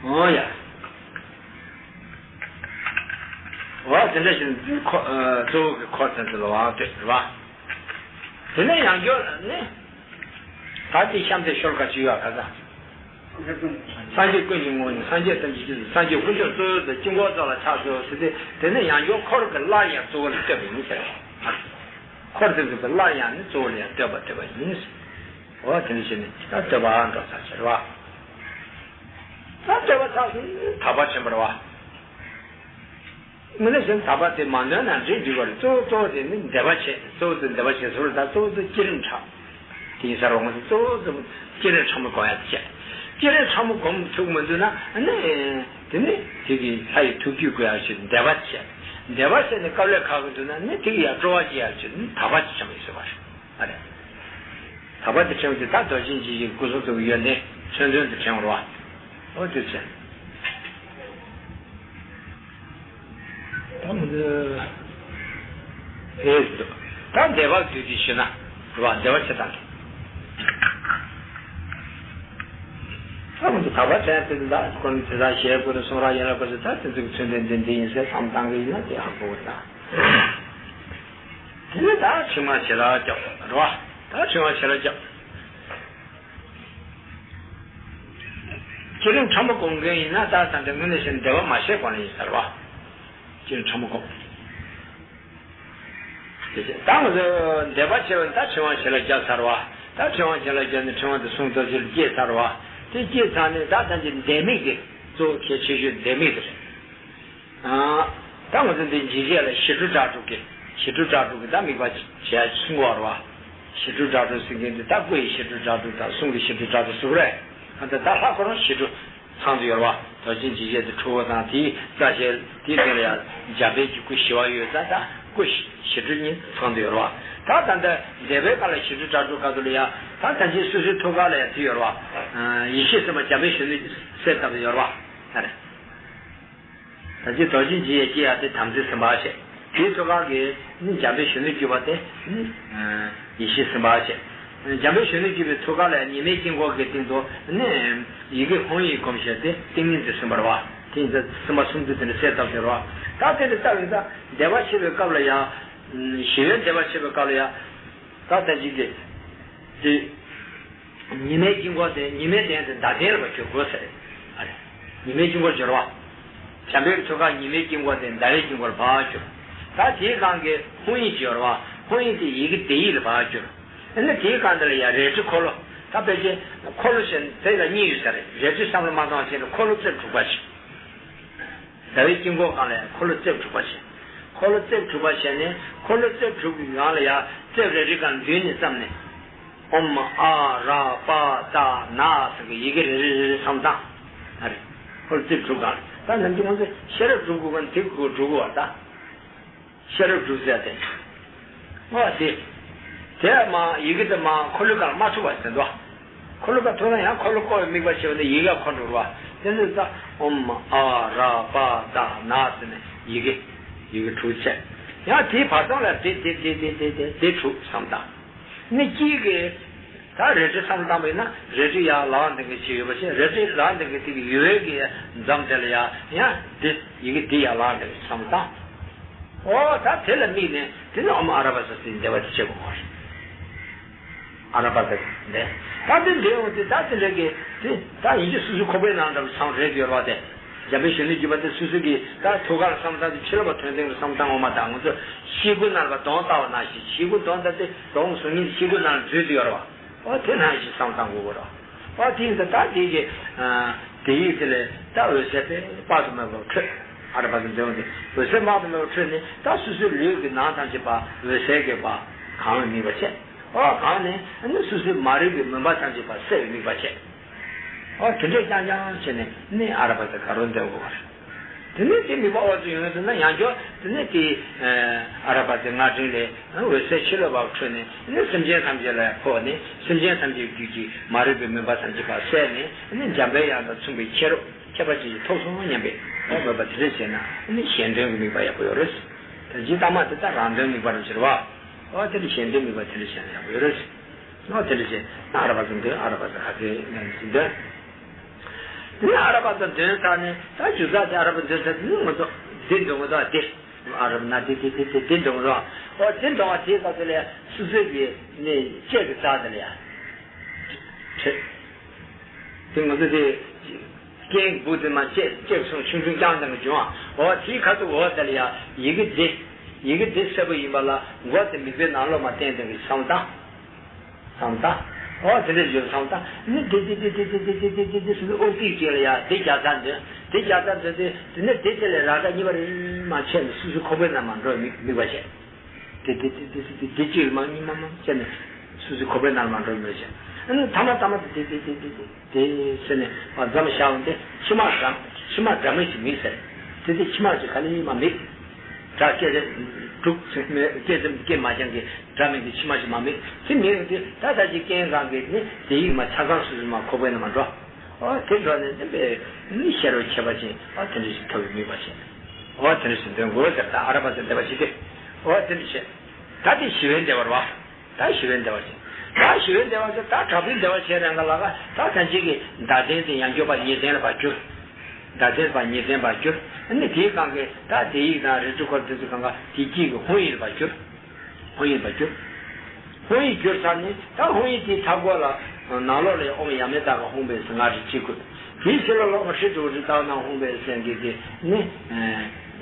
འོ་ཡ། འོ་དེ་འདྲ་བྱས་ནས་ཁོ་གཙོ་བོ་གི་འཁོར་དེ་ཚོ་ལ་དབང་སྟོད་རེད་བ། དེ་ནས་ཡང་བསྐྱར་ནི། ད་དེ་གཤམ་དེ་ཤོ་ལོ་ཀ་བཅུ་ཡོད་ག་ས། སངས་རྒྱས་ཀུན་གྱི་ངོ་བོ་ཉིད། སངས་རྒྱས་ཐམས་ཅད་སྤྱི་གཙུག་སངས་རྒྱས་དཀོན་མཆོག་གཙོ་བོ་དང་དཀྱིལ་འཁོར་ཚོགས་ལ་ཕྱག་འཚལ་ཟེར་ཏེ། དེ་ནས་ཡང་བསྐྱར་འཁོར་གྱི་སླར་ཡང་གཙོ་བོ་ལ་ལྟོས་པ་ཡིན་ཟེར། འཁོར་དེ་ཚོ་གི་སླར་ཡང་ནི་གཙོ་བོ་ལ་ཡང་ལྟོས་པ་ལྟོས་པ་ཡིན། འོ་དེ་འདྲ་བྱས་ནས་ད་ལྟོས་པ་འགྲོ་ཚར་ཟེར་བ། ད་ལྟོས་པ་ཚར་སོང་ནས་དག་པ་དྲན་པར་བ། དངོས་གནས་བྱས་ན་དག་པ་དེ་མ་འདོན་ན་འགྲིག་འགྲིག་པ་རེད། གཙོ་བོ་གཙོ་བོ་དེ་ནི་འདོད་པ་བྱེད། གཙོ་བོ་དེ་འདོད་པ་བྱེད་ཟེར་བ་ད་གཙོ་བོ་དེ་བསྐྱེད་རིམ་ཕྲ་དེ་ཡིན་ས་རེད། ང་ཚོ་གཙོ་བོ་དེ་བསྐྱེད་རིམ་ཕྲ་མོ་སྒོམ་ཡག་དེ་བྱས། བསྐྱེད་རིམ་ཕྲ་མོ་སྒོམ་ཐུབ་མི་འདུག་ན་ནི་དེ་ནི་དེ་གི་ལྷ་ཡི་ཐུགས་རྒྱུད་དགོས་ཡག་ཆེད་འདོད་པ་བྱས། འདོད་པ་བྱས་ནས་དཀའ་ལས་ཁག་གི་འདུག་ན་ནི་དེ་གི་ཡང་སྤྲོ་བ་སྐྱེ་ཡག་ཆེད་ནི་དག་པ་ཅིག་བྱ་མི་ཟེར་བ་རེད། ཨ་རེ། དག་པ་དེ་ཕྲེང་བ་དེ་ད་རྡོ་རྗེ་འཇིགས་བྱེད་སྐུ་གསུང་ཐུགས་ཀྱི་ཡོན་ཏན་མཚོན་དོན་དུ་ཕྲེང་བ་རེད་བ། འོ་དེ་ཚེ། ད་མི་འདི། ཨེ་འདུག་ད་འདོད་པ་དུས་དེ་ཞུ་ན་རེད་བ། འདོད་པ་ཆེ་དང་། ད་མི་འདི་དག་པ་ཕྲེང་དེ་ད་ཁོ་ནི་དེ་དག་ཞེས་བཀོད་ནས་གསུང་རབ་ཡན་ལག་པ་ཚོས་ད་དེ་ཚོ་གི་མཚོན་དོན་འདི་འདི་ཡིན་ཟེར་བསམ་བཏང་གི་ཡིན་ན་དེ་ཧ་གོ་གི་ད། དེ་ནས་ད་ཕྲེང་བ་ཞལ་ལག་རྒྱབ་རེད་བ། ད་ཕྲེང་བ་ཞལ་ལག་རྒྱབ། བསྐྱེད་རིམ་ཕྲ་མོ་སྒོམ་མཁན་ཡིན་ན་ད་ད་འདི་དངོས་གནས་བྱས་ན་འདོད་པ་མ་བྱས་གོང་ལ་ཡིན་ས་རེད་བ། བསྐྱེད་རིམ་ཕྲ་མོ་སྒོམ། དེ་བྱས་ད་ང་ཚོ་འདོད་པ་བྱས་པ་ད་ཕྲེང་བ་ཞལ་ལག་བརྒྱབ་ཚར་བ། ད་ཕྲེང་བ་ཞལ་ལག་བརྒྱབ་ནས་ཕྲེང་བ་དེ་གསུང་རྡོ་རྗེ་ལ་བསྐྱེད་ཚར་བ། དེ་བསྐྱེད་ཚར་ནས་ད་ད་འདི་འདོད་མེད་ཀྱི་གཙོ་བོ་གལ་ཆེ་ཤོས་འདོད་མེད་དེ་རེད། ཨ། ད་ང་ཚོ་འདི་འཇིགས་བྱེད་ལ་ཞི་ཁྲོ་དྲག་སྒྲུབ་ཀྱི། ཞི་ཁྲོ་དྲག་སྒྲུབ་ཀྱི་ད་དམིགས་པ་བྱས་གསུང་བ་རེད་བ། ཞི་ཁྲོ་དྲག་སྒྲུབ་ཟེར་མཁན་འདི་ད་སྐུ་ཡི་ཞི་ཁྲོ་དྲག་སྒྲུབ་དང་གསུང་གི་ཞི་ཁྲོ་དྲག་སྒྲུབ་ཟེར་གི་རེད། ཨ་ད་ད་ལྷ་ཁོ་རང་ཞི་ཁྲོ་ཚང་དུ་ཡོད་རེད་བ། རྡོ་རྗེ་འཇིགས་བྱེད་དེ་ཁྲོ་བོ་དང་དེའི་རྩ་ཞལ་དེའི་སྟེང་ལ་ཡང་འཇམ་དཔལ་གྱི་སྐུ་ཞི་བ་ཡོད་ཙང་ད་སྐུ་ཞི་ཁྲོ་གཉིས་ཚང་དུ་ཡོད་རེད་བ། ད་ད་ལྟ་འདོད་པའི་སྐབས་ལ་ཞི་ཁྲོ་དྲག་སྒྲུབ་སྐབས་སུ་ལ་ཡང་ད་ད་ཅི་སོ་སོའི་ཐུགས་ཀ་ལ་ཡང་དེ་ཡོད་རེད་བ། ཡེ་ཤེས་སེམས་དཔའ་འཇམ་དཔལ་གཞོན་ནུ་གསལ་བཏབ་ཡོད་རེད་བ། ཨ་རེ། ད་ཅི་རྡོ་རྗེ་འཇིགས་བྱེད་ཀྱི་ཡ་དེ་དམ་ཚིག་སེམས་དཔའ་བྱས། དེའི་ཐུགས་ཀ་གི་ནི་འཇམ་དཔལ་གཞོན་ནུར་གྱུར་པ་དེ་ནི་ཡེ་ཤེས་སེམས་དཔའ་བྱས། འཇམ་དཔལ་གཞོན་ནུར་གྱུར་པའི་ཐུགས་ཀ་ལ་ཉི་མའི་དཀྱིལ་འཁོར་གྱི་སྟེང་དུ་ནི་ཡི་གེ་ཧཱུྃ་ཡིག་བསྒོམ་བྱས་ཏེ་ཏིང་ངེ་འཛིན་སེམས་དཔའ་རེད་བ། དེ་ཡིན་ཙང་སེམས་དཔའ་གསུམ་དུ་དེ་འདྲ་གསལ་བཏབ་སྟེ་རེད་བ། ད་དེ་འདྲ་བཏབ་ཡིན་ཙང་བཟླས་པ་བྱེད་པའི་སྐབས་ལ་ཡང་། ཞི་བའི་བདེ་བ་བྱེད་པའི་སྐབས་ལ་ཡང་། ད་ལྟ་ཅིག་དེ། དེ། ཉི་མའི་དཀྱིལ་འཁོར་དེ་ཉི་མའི་གདན་དེ་ཟླ་གདན་ལ་བ་གྱུར་དགོས་ཟེར། ཨ་རེ། ཉི་མའི་དཀྱིལ་འཁོར་སྦྱོར་བ། བྱམས་པའི་ཐུགས་ཀ་ཉི་མའི་དཀྱིལ་འཁོར་དེ་ཟླ་བའི་དཀྱིལ་འཁོར་བ་གྱུར། ད་དེའི་སྒང་གི་ཧཱུྃ་ཡིག་སྦྱོར་བ། ཧཱུྃ་ཡིག་དེ་ཡི་གེ་དེ་ཡིག་ལ་བ་གྱུར། ཨ་ནི་དེའི་སྒང་དེ་ལ་ཡང་རལ་གྲི་འཁོར་ལོ། ད་དཔེ་ཅན་འཁོར་ལོ་ཞེས་དེ་ལ་གཉིས་ཡོད་ས་རེད། རལ་གྲི་བསམ་བློ་མ་བཏང་བ་བྱས་ནས་འཁོར་ལོ་རྩིབས་དྲུག་པ་ཞིག་ཟླ་བའི་དཀྱིལ་འཁོར་སྒང་ལ་འཁོར་ལོ་རྩིབས་དྲུག་པ་བྱས། འཁོར་ལོ་རྩིབས་དྲུག་པ་བྱས་ནས་འཁོར་ལོ་རྩིབས་དྲུག་གི་སྒང་ལ་ཡང་རྩིབས་རེ་རེ་སྒང་མདུན་ནས་བརྩམས་ནས། ཨོཾ་ཨ་ར་པ་ཏ་ན་ཟེར་གི་ཡི་གེ་རེ་རེ་རེ་རེ་བསམ་སྟངས། ཨ་རེ། འཁོར་ལོ་རྩིབས་དྲུག་སྒང་ལ་ད་ནམ་རྒྱུན་ང་ཚོ་ཤེས་རབ་སྒྲུབ་དགོས་པ་དེ་དགོས་སྒྲུབ་དགོས་པ་ད། ཤེས་རབ་སྒྲུབ་ཟེར་ཏེ། འོ་དེ། དེ་མ་ཡི་གེ་དེ་མ་འཁོར་ལོའི་སྒང་ལ་མ་ཐུག་པ་ཟེར་འདུག་འཁོར་ལོའི་སྒང་ཐུག་ན་ཡང་འཁོར་ལོ་བསྐོར་བའི་དམིགས་པ་བྱས་པ་ནི་ཡི་གེ་འཁོར་འགྲོ་བ། དེ་ནི་ད་ཨོཾ་ཨ་ར་པ་ཏ་ན་ཟེར་ནས་ཡི་གེ་ཡི་གེ་དྲུག་བྱས། ཡང་དེའི་བར་སྟོང་ལ་དེ་དེ་དེ་དེ་དེ་དེ་དེ་དྲུག་བསམ་སྟངས། ནི་དཀྱིལ་གྱི། ད་རལ་གྲི་བསམ་བློ་བཏང་བ་ཡིན་ན་རལ་གྲི་ཡར་ལངས་ཏེ་གི་ཅིག་ཡོད་པ་བྱས། རལ་གྲི་ལངས་ཏེ་གི་དེ་གི་ཡོལ་བའི་གི་འཛམ་དེ་ལ་ཡ་ཡང་དེ་ཡི་གེ་འདི་ཡར་ལངས་ཏེ་གི་བསམ་བློ་བཏང་། ཨོ་ད་དེ་ལ་དམིགས་ནས་དེ་ནི་ཨོཾ་ཨ་ར་པ་ཙ་ཟེར་བདེ་བ་དེ་བྱེད་དགོས་པ་རེད། ཨ་ར་པ་ཙ་འདི། ད་དེ་འདྲ་ཡོང་དུས་ད་དེ་འདྲ་གི་དེ་ད་ཡིན་གྱི་སོ་སོའི་ཁོག་པའི་ནང་འདྲ་བ་ཚང་རེད་ཡོད་རེད་བ། དེ་འཇམ་དཔལ་གཞོན་ནུའི་བརྒྱུད་པ་དེ་སོ་སོ་གི་ད་ཐུགས་ཀ་ལ་བསམ་བློ་བཏང་དུས་ཕྱི་ལོགས་པ་དོན་སྟེང་ལ་བསམ་བློ་བཏང་འོང་མ་ད་ང་ཚོ་ཤེལ་སྒོ་ནང་ལ་བ་གདོང་ལྟ་བ་ནང་བཞིན། ཤེལ་སྒོ་གདོང་ལྟ་དུས་གདོང་གཟུགས་བརྙན་ཤེལ་སྒོ་ནང་ལ་འཛུལ་དུ་ཡོད་རེད་བ། ཨོ་དེ་ནང་བཞིན་བསམ་བློ་བཏང་དགོས་པ་རེད། ཨོ་དེ་ཡིན་ད་ད་དེ་གི་དེ་ཡིག་དེ་ལས་ད་འོད་ཟེར་དཔག་ཏུ་མེད་པ་འཕྲོས། ཨ་ར་པ་ཙ་འདོན་དེ་འོད་ཟེར་དཔག་ཏུ་མེད་པ་འཕྲོས་ནས་ད་སོ་སོའི་ལུས་ཀྱི་ནང་ཐམས་ཅད་པ་འོད་ཟེར་གྱིས་པ་གང་བའི་དམིགས་པ་བྱས། ཨོ་གང་ནས་ནི་སོ་སོའི་མ་རིག་པའི་མུན་པ་ཐམས་ཅད་པ་བསལ་བའི་དམིགས་པ་བྱས། ཨོ་དེ་འདྲས་རྐྱང་རྐྱང་བྱས་ནས་ནི་ཨ་ར་པ་ཙ་ག་རུ་འདོན་དགོས་པ་རེད། དེ་ནས་དེ་དམིགས་པ་འོག་ཏུ་ཡོང་ཡོང་དུས་ན་ཡང་བསྐྱར་དེ་ནས་དེ་ཨ་ར་པ་ཙའི་སྔགས་ཕྲེང་ལས་འོད་ཟེར་ཕྱི་ལོགས་པ་འཕྲོས་ནས་ནི་སེམས་ཅན་ཐམས་ཅད་ལ་ཕོག་ནས་སེམས་ཅན་ཐམས་ཅད་ཀྱི་མ་རིག་པའི་མུན་པ་ཐམས་ཅད་པ་བསལ་ནས་ནི་འཇམ་པའི་དབྱངས་དང་མཚུངས་པའི་ཁྱད་རོ་ཁྱད་པར་ཅན་གྱི་ཐོབ་སོང་སྙམ་པའི་འོ་མོས་པ་དེ་འདྲ་བྱས་ན་ནི་གཞན་དོན་གྱི་དམིགས་པ་ཡག་པོ་ཡོད་རེད། ད་ཇི་ལྟ་མ་དེ་ལྟར་རང་དོན་དམིགས་པ་རུ་གྱུར་བ། འོ་དེ་འདྲ་གཞན་དོན་དམིགས་པ་དེ་འདྲ་བྱས་ན་ཡག་པོ་ཡོད་རེད། ཨོ་དེ་འདྲ་བྱས་ན་ཨ་ར་པ་ཙ་འདོན། ཨ་ར་པ་ཙ་ག་ཚོད་ཡང་འདོན། དེ་ནས་ཨ་ར་པ་ཙ་འདོན་ཚར་ནས་ད་རྒྱུ་རྩ་དེ་ཨ་ར་པ་འདོན་ཚར་དེ་ནས་ང་ཚོ་འདི་འདོན་དགོས་དོ། དེ་ཨ་ར་པ་ན་དེ་དེ་དེ་དེ་འདི་འདོན་དགོས་དོ། ཨོ་དེ་འདོན་བ་དེའི་སྐབས་སུ་ལ་སོ་སོའི་གི་ནས་ལྕེ་གི་རྩ་དེ་ལ་ཡ། དེ་ང་ཚོ་དེ། རྐན་སྦུག་དེ་མ་བཅད་བཅད་སོང་ཆུང་ཆུང་རྐྱང་རྐྱང་གི་བྱུང་བ། འོ་དེའི་ཁ་ཐུག་འོ་དེ་ལ་ཡ་ཡི་གེ་འདི། ཡི་གེ་འདི་གསལ་པོ་ཡིན་པ་ལ་མགོ་དེ་མིག་པའི་ནང་ལོགས་མ་བསྟན་དེ་གི་བསམ་བཏང་། བསམ་བཏང་། འོ་དེ་འདྲ་བྱུང་བསམ་བཏང་། ནི་འདི་འདི་འདི་འདི་འདི་འདི་འདི་འདི་འདི་འདི་སོ་སོའི་དབུགས་ཏིག་ཅིག་ལ་ཡ་འདི་བརྒྱ་རྩ་འདོན། འདི་བརྒྱ་རྩ་འདོན་དེ་དེ་ནས་འདི་དེ་ལས་རང་སྒྲ་གཉིས་པ་རེ་མ་ཆད་ནས་སོ་སོའི་ཁོག་པའི་ནང་མ་འགྲོ་དམིགས་དམིགས་པ་བྱས། དེ་དེ་དེ་དེ་དེ་དེ་དེ་གཅིག་ལ་མ་གཉིས་མ་མ་བྱས་ནས་སོ་སོའི་ཁོག་པའི་ནང་མ་འགྲོ་མི་བྱ། ཨ་ནི་ཐ་མ་ཐ་མ་དེ་དེ་དེ་དེ་དེ་དེ་ཟེར་ནས་མ་མཚམས་བཞག་འོང་དེ་མཆིལ་མ་འདྲ་མཆིལ་མ་འདྲ་མིན་ཞིག་མིག་ཟེར། དེ་དེ་མཆིལ་མ་ཞིག་ག་ལེ་མ་མིག་སྒྲ་སྐད་དེ་དྲུག་ཟེར་མེད་སྐད་དེ་སྐད་མ་རྐྱང་གི་སྒྲ་མིན་གྱི་མཆིལ་མ་ཞིག་མ་མིག་དེ་མིག་དེ་ད་ལྟ་ཅིག་རྐན་རང་གི་ནི་དེ་ཡིག་མ་ཆ་ཚང་སོ་སོའི་མ་ཁོག་པའི་ནང་མ་འགྲོ། ཨོ་དེ་འགྲོ་ནས་ནི་པས་ནི་ཤེས་རབ་ཁྱད་པར་ཅན་ཨོ་དེ་འདྲ་ཞིག་ཐོབ་པའི་དམིགས་པ་བྱས། ཨོ་དེ་འདྲ་ཞིག་འདོན་དགོས་ཟེར། ད་ཨ་ར་པ་ཙ་འདོན་པ་ཞིག་སྟེ། ཨོ་དེ་འདྲ་བྱས། ད་དེ་ཞི་བའི་བདེ་བ་རེད་བ། ད་ཞི་བའི་བདེ་བ་བྱས། ད་ཞི་བའི་བདེ་བ་བྱས་ད་དྲག་པོའི་བདེ་བ་བྱས་རན་ག་ལ་ག་ད་ཐམས་ཅད་ཀྱི་བདག་ལྡན་དེ་ཡང་སྐྱོབ་པ་ཉིད་ལྡན་ལ་བ་གྱུར། བདག་ལྡན་པ་ཉིད་ལྡན་པར་གྱུར། ཨ་ནི་དེའི་སྒང་གི་ད་དེ་ཡིག་དང་རལ་གྲི་འཁོར་དེ་ཚོ་གང་ག་དེ་དཀྱིལ་གྱི་ཧཱུྃ་ཡིག་ལ་བ་གྱུར། ཧཱུྃ་ཡིག་ལ་བ་གྱུར། ཧཱུྃ་ཡིག་གྱུར་ཚར་ནས་ད་ཧཱུྃ་ཡིག་དེའི་མཐའ་སྐོར་ལ་ནང་ལོགས་ལ་ཨོཾ་ཡ་མེ་ཏ་ཀ་ཧཱུྃ་བྷེ་སྭཱ་ཧཱ་སྔགས་ཕྲེང་གཅིག་དགོས། དེའི་ཕྱི་ལོགས་ལ་ཨོཾ་ཧྲཱིཿ་ཏུ་ཝཱ་ཊི་ཏ་ཝ་ན་ཧཱུྃ་བྷེ་སྭཱ་ཧཱ་གི་དེ་ནི་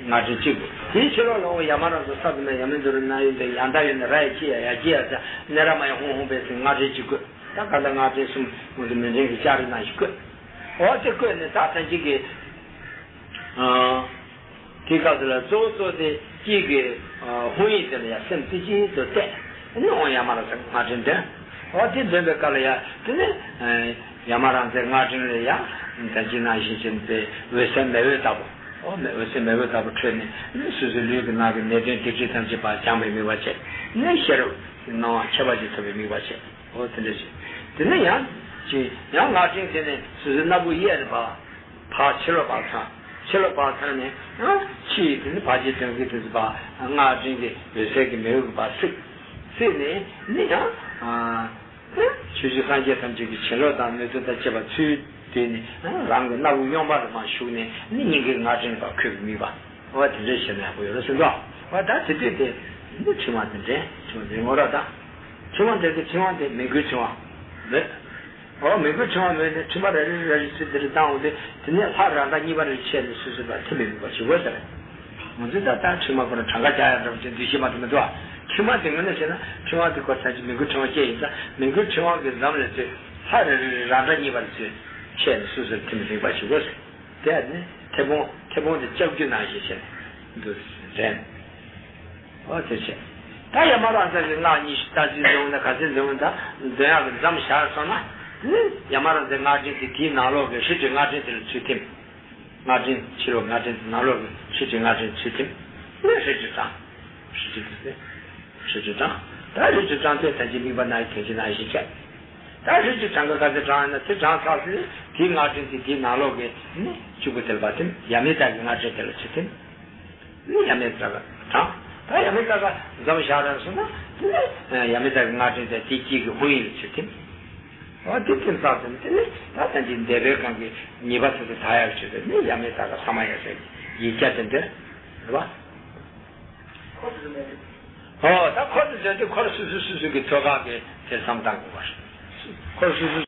སྔགས་ཕྲེང་གཅིག་དགོས། དེའི་ཕྱི་ལོགས་ལ་ཨོཾ་ཡ་མ་ར་ཛ་ས་ཏྭ་ན་ཡ་མེ་དྷུ་ར་ན་ཡོ་ཏེ་ཡ་མདའ་ཡོ་ནི་ར་ཡ་ཅི་ཡ་ཡ་ཅི་ཡ་ཛ་ནེ་ར་མ་ཡ་ཧཱུྃ་ཧཱུྃ་བྷེ་སྭཱ་ཧཱ་སྔགས་ཕྲེང་གཅིག་དགོས། ད་ག་ད་སྔགས་ཕྲེང་གསུམ་ང་ཚོ་མཎྜལ་གྱི་ལྕགས་རི་ནང་བཞིན་བཀོད། འོ་དེ་བཀོད་ནས་ད་ཐམས་ཅད་ཀྱི། དེའི་སྐབས་སུ་ལ་གཙོ་བོ་གཙོ་དེ་དཀྱིལ་གྱི་ཧཱུྃ་ཡིག་དེ་ལ་ཡང་སེམས་རྩེ་གཅིག་ཏུ་གཏད། ཨ་ནི་ཨོཾ་ཡ་མ་ར་ཛ་སྔགས་ཕྲེང་འདོན། འོ་དེ་འདོན་པའི་སྐབས་ལ་ཡང་དེ་ནི་ཡ་མ་ར་ཛའི་སྔགས་ཕྲེང་ལ་ཡང་ད་ཅི་ནང་བཞིན་བྱས་ཏེ་འོད་ཟེར་མེ་འོད་ལྟ་བུ། འོ་མེ་འོད་ཟེར་མེ་འོད་ལྟ་བུ་འཕྲོས་ནས་ནི་སོ་སོའི་ལུས་ཀྱི་ནང་གི་ནད་གདོན་སྡིག་སྒྲིབ་ཐམས་ཅད་པ་སྦྱངས་པའི་དམིགས་པ་བྱས། ནི་ཤེས་རབ་ཀྱི་སྣང་བ་ཁྱད་པར་ཅན་ཐོབ་པའི་དམིགས་པ་བྱས། འོ་དེ་འདྲ་བྱས། དེ་ནས་ཡང་ཅི་ཡང་སྔགས་ཕྲེང་དེ་ནས་སོ་སོའི་སྣ་བུག་གཡས་ནས་བ། བར་ཕྱི་ལོགས་པ་ཚང་། ཕྱི་ལོགས་པ་ཚང་ནས་ཡང་ཕྱི་ཡི་དེ་ནི་བར་གྱི་དོན་གྱི་དེ་ཚོ་པ་སྔགས་ཕྲེང་གི་འོད་ཟེར་གྱི་མེ་འོད་ཀྱི་པ་བསྲེགས། བསྲེགས་ནས་ནི་ཡང་ཆོས་ཀྱི་སངས་རྒྱས་ཐམས་ཅད་ཀྱི་བྱིན་རླབས་དང་མེ་ཏོག་དང་བཅས་པ་ཚུལ་དེ་ནི་རང་གི་སྣ་བུག་སྙོམས་པ་ལ་མ་ཞུགས་ནས་ནི་སྙིང་གའི་སྔགས་ཕྲེང་པ་ཁོད་ཀྱི་དམིགས་པ། འོ་དེ་འདྲ་བྱས་ན་ཡག་པོ་ཡོད་རེད་ཟེར་འདུག་འོ་ད་དེ་དུས་དེ། འདི་ཕྲེང་བ་དེ་འདྲེན། ཕྲེང་བ་འདི་ངོ་ར་དང་། ཕྲེང་བ་འདྲེན་དུས་ཕྲེང་བ་དེ་མོས་གུས་ཕྲེང་བ་མོས། འོ་མོས་གུས་ཕྲེང་བ་མོས་ནས་ཕྲེང་བ་རེ་རེ་རེ་རེ་ཚུར་འདིར་བཏང་འོང་དུས་དེ་ནས་ལྷ་རང་འདྲ་གཉིས་པ་རེ་ཆད་ནས་སོ་སོའི་བར་ཐིམ་པའི་མོས་པ་ཞིག་དགོས་ཟེར། ང་ཚོས་ད་ལྟ་ཕྲེང་བ་ཁོ་ན་གྲངས་ཀ་རྒྱག་ཡག་འདྲ་བོ་ཅིག་འདུ་ཤེས་མ་གཏོགས་མི་འདུག་ཨ། ཕྲེང་བ་དེ་ངོས་ནས་བྱས་ན་ཕྲེང་བ་དེ་ཁོ་ཚང་གི་མོས་གུས་ཕྲེང་བ་སྐྱེ་ཡིན་ཙང་མོས་གུས་ཕྲེང་བ་གི་འཛམ་ལ་ཚུར་ལྷ་རེ་རེ་རེ་རང་འདྲ་གཉིས་པ་རེ་ཚུར་ཆད་ནས་སོ་སོར་ཐིམ་པའི་མོས་པ་ཞིག་དགོས་ཟེར། དེ་ནི་མཐེ་བོང་མཐེ་བོང་དེ་ལྕགས་ཀྱུ་ནང་བཞིན་བྱས་ནས་འདུག་ཟེར། འོ་དེ་བྱས། ད་ཡ་མ་ར་ཛ་གི་སྔགས་ཉི་ཤུ་རྩ་གཅིག་འདོན་ན་ག་ཚོད་འདོན་ན་ད་འདོན་ཡག་གི་མཚམས་བཞག་སོང་ན། དེ་ནས་ཡ་མ་ར་ཛའི་སྔགས་ཕྲེང་དེ་དེའི་ནང་ལོགས་ཀྱི་ཧྲཱིཿཅིག་སྔགས་ཕྲེང་དེ་ལ་ཚུར་ཐིམ། སྔགས་ཕྲེང་ཕྱི་ལོགས་སྔགས་ཕྲེང་དེ་ནང་ལོགས་ཀྱི་ཧྲཱིཿཅིག་སྔགས་ཕྲེང་ཚུར་ཐིམ། དེ་ནས་ཧྲཱིཿཅིག་བགྲང་། ཧྲཱིཿཅིག་དེ་ཚེ། ཧྲཱིཿཅིག་བགྲང་། ད་ཧྲཱིཿཅིག་བགྲང་དུས་ད་ཅི་དམིགས་པ་ནང་གི་དོན་གྱི་ནང་བཞིན་བྱས། ད་ཧྲཱིཿཅིག་གྲངས་ཀ་ག་ཚོད་བགྲང་ཡིན་ན་དེ་བགྲང་ཚར་ཚེ་དེའི་སྔགས་ཕྲེང་དེ་དེའི་ནང་ལོགས་ཀྱི་ནི་བཅུ་པོ་དེ་ལ་བ་ཐིམ། ཡ་མེ་ཛ་གི་སྔགས་ཕྲེང་དེ་ལ་ཚུར་ཐིམ། ནི་ཡ་མེ་ཛ་ག་བགྲང་། ད་ཡ་མེ་ཛ་ག་མཚམས་བཞག་རན་སོང་ན་དེ་ནས་ཡ་མེ་ཛ་གི་སྔགས་ཕྲེང་དེ་དེའི་དཀྱིལ་གྱི་ཧཱུྃ་ཡིག་ལ་ཚུར་ཐིམ། འོ་དེ་ཐིམ་ཚར་ཚེ་དེ་ནས་ད་ལྟ་འདི་བཟླས་པའི་སྒང་གི་ཉེས་པ་ཚུར་དུ་དག་ཡག་ཆེད་དུ་ནི་ཡ་མེ་ཛ་ག་ས་མ་ཡ་ཟེར་ཡིག་བརྒྱ་དེ་འདིར་རེད་བ། ཨོ་ད་འཁོར་དུ་འདོན་དུས་འཁོར་སོ་སོ་སོ་སོ་གི་ཐོད་རྒལ་གྱི་དེ་བསམ་སྟངས་དགོས་པ་རེད། འཁོར་སོ་སོ་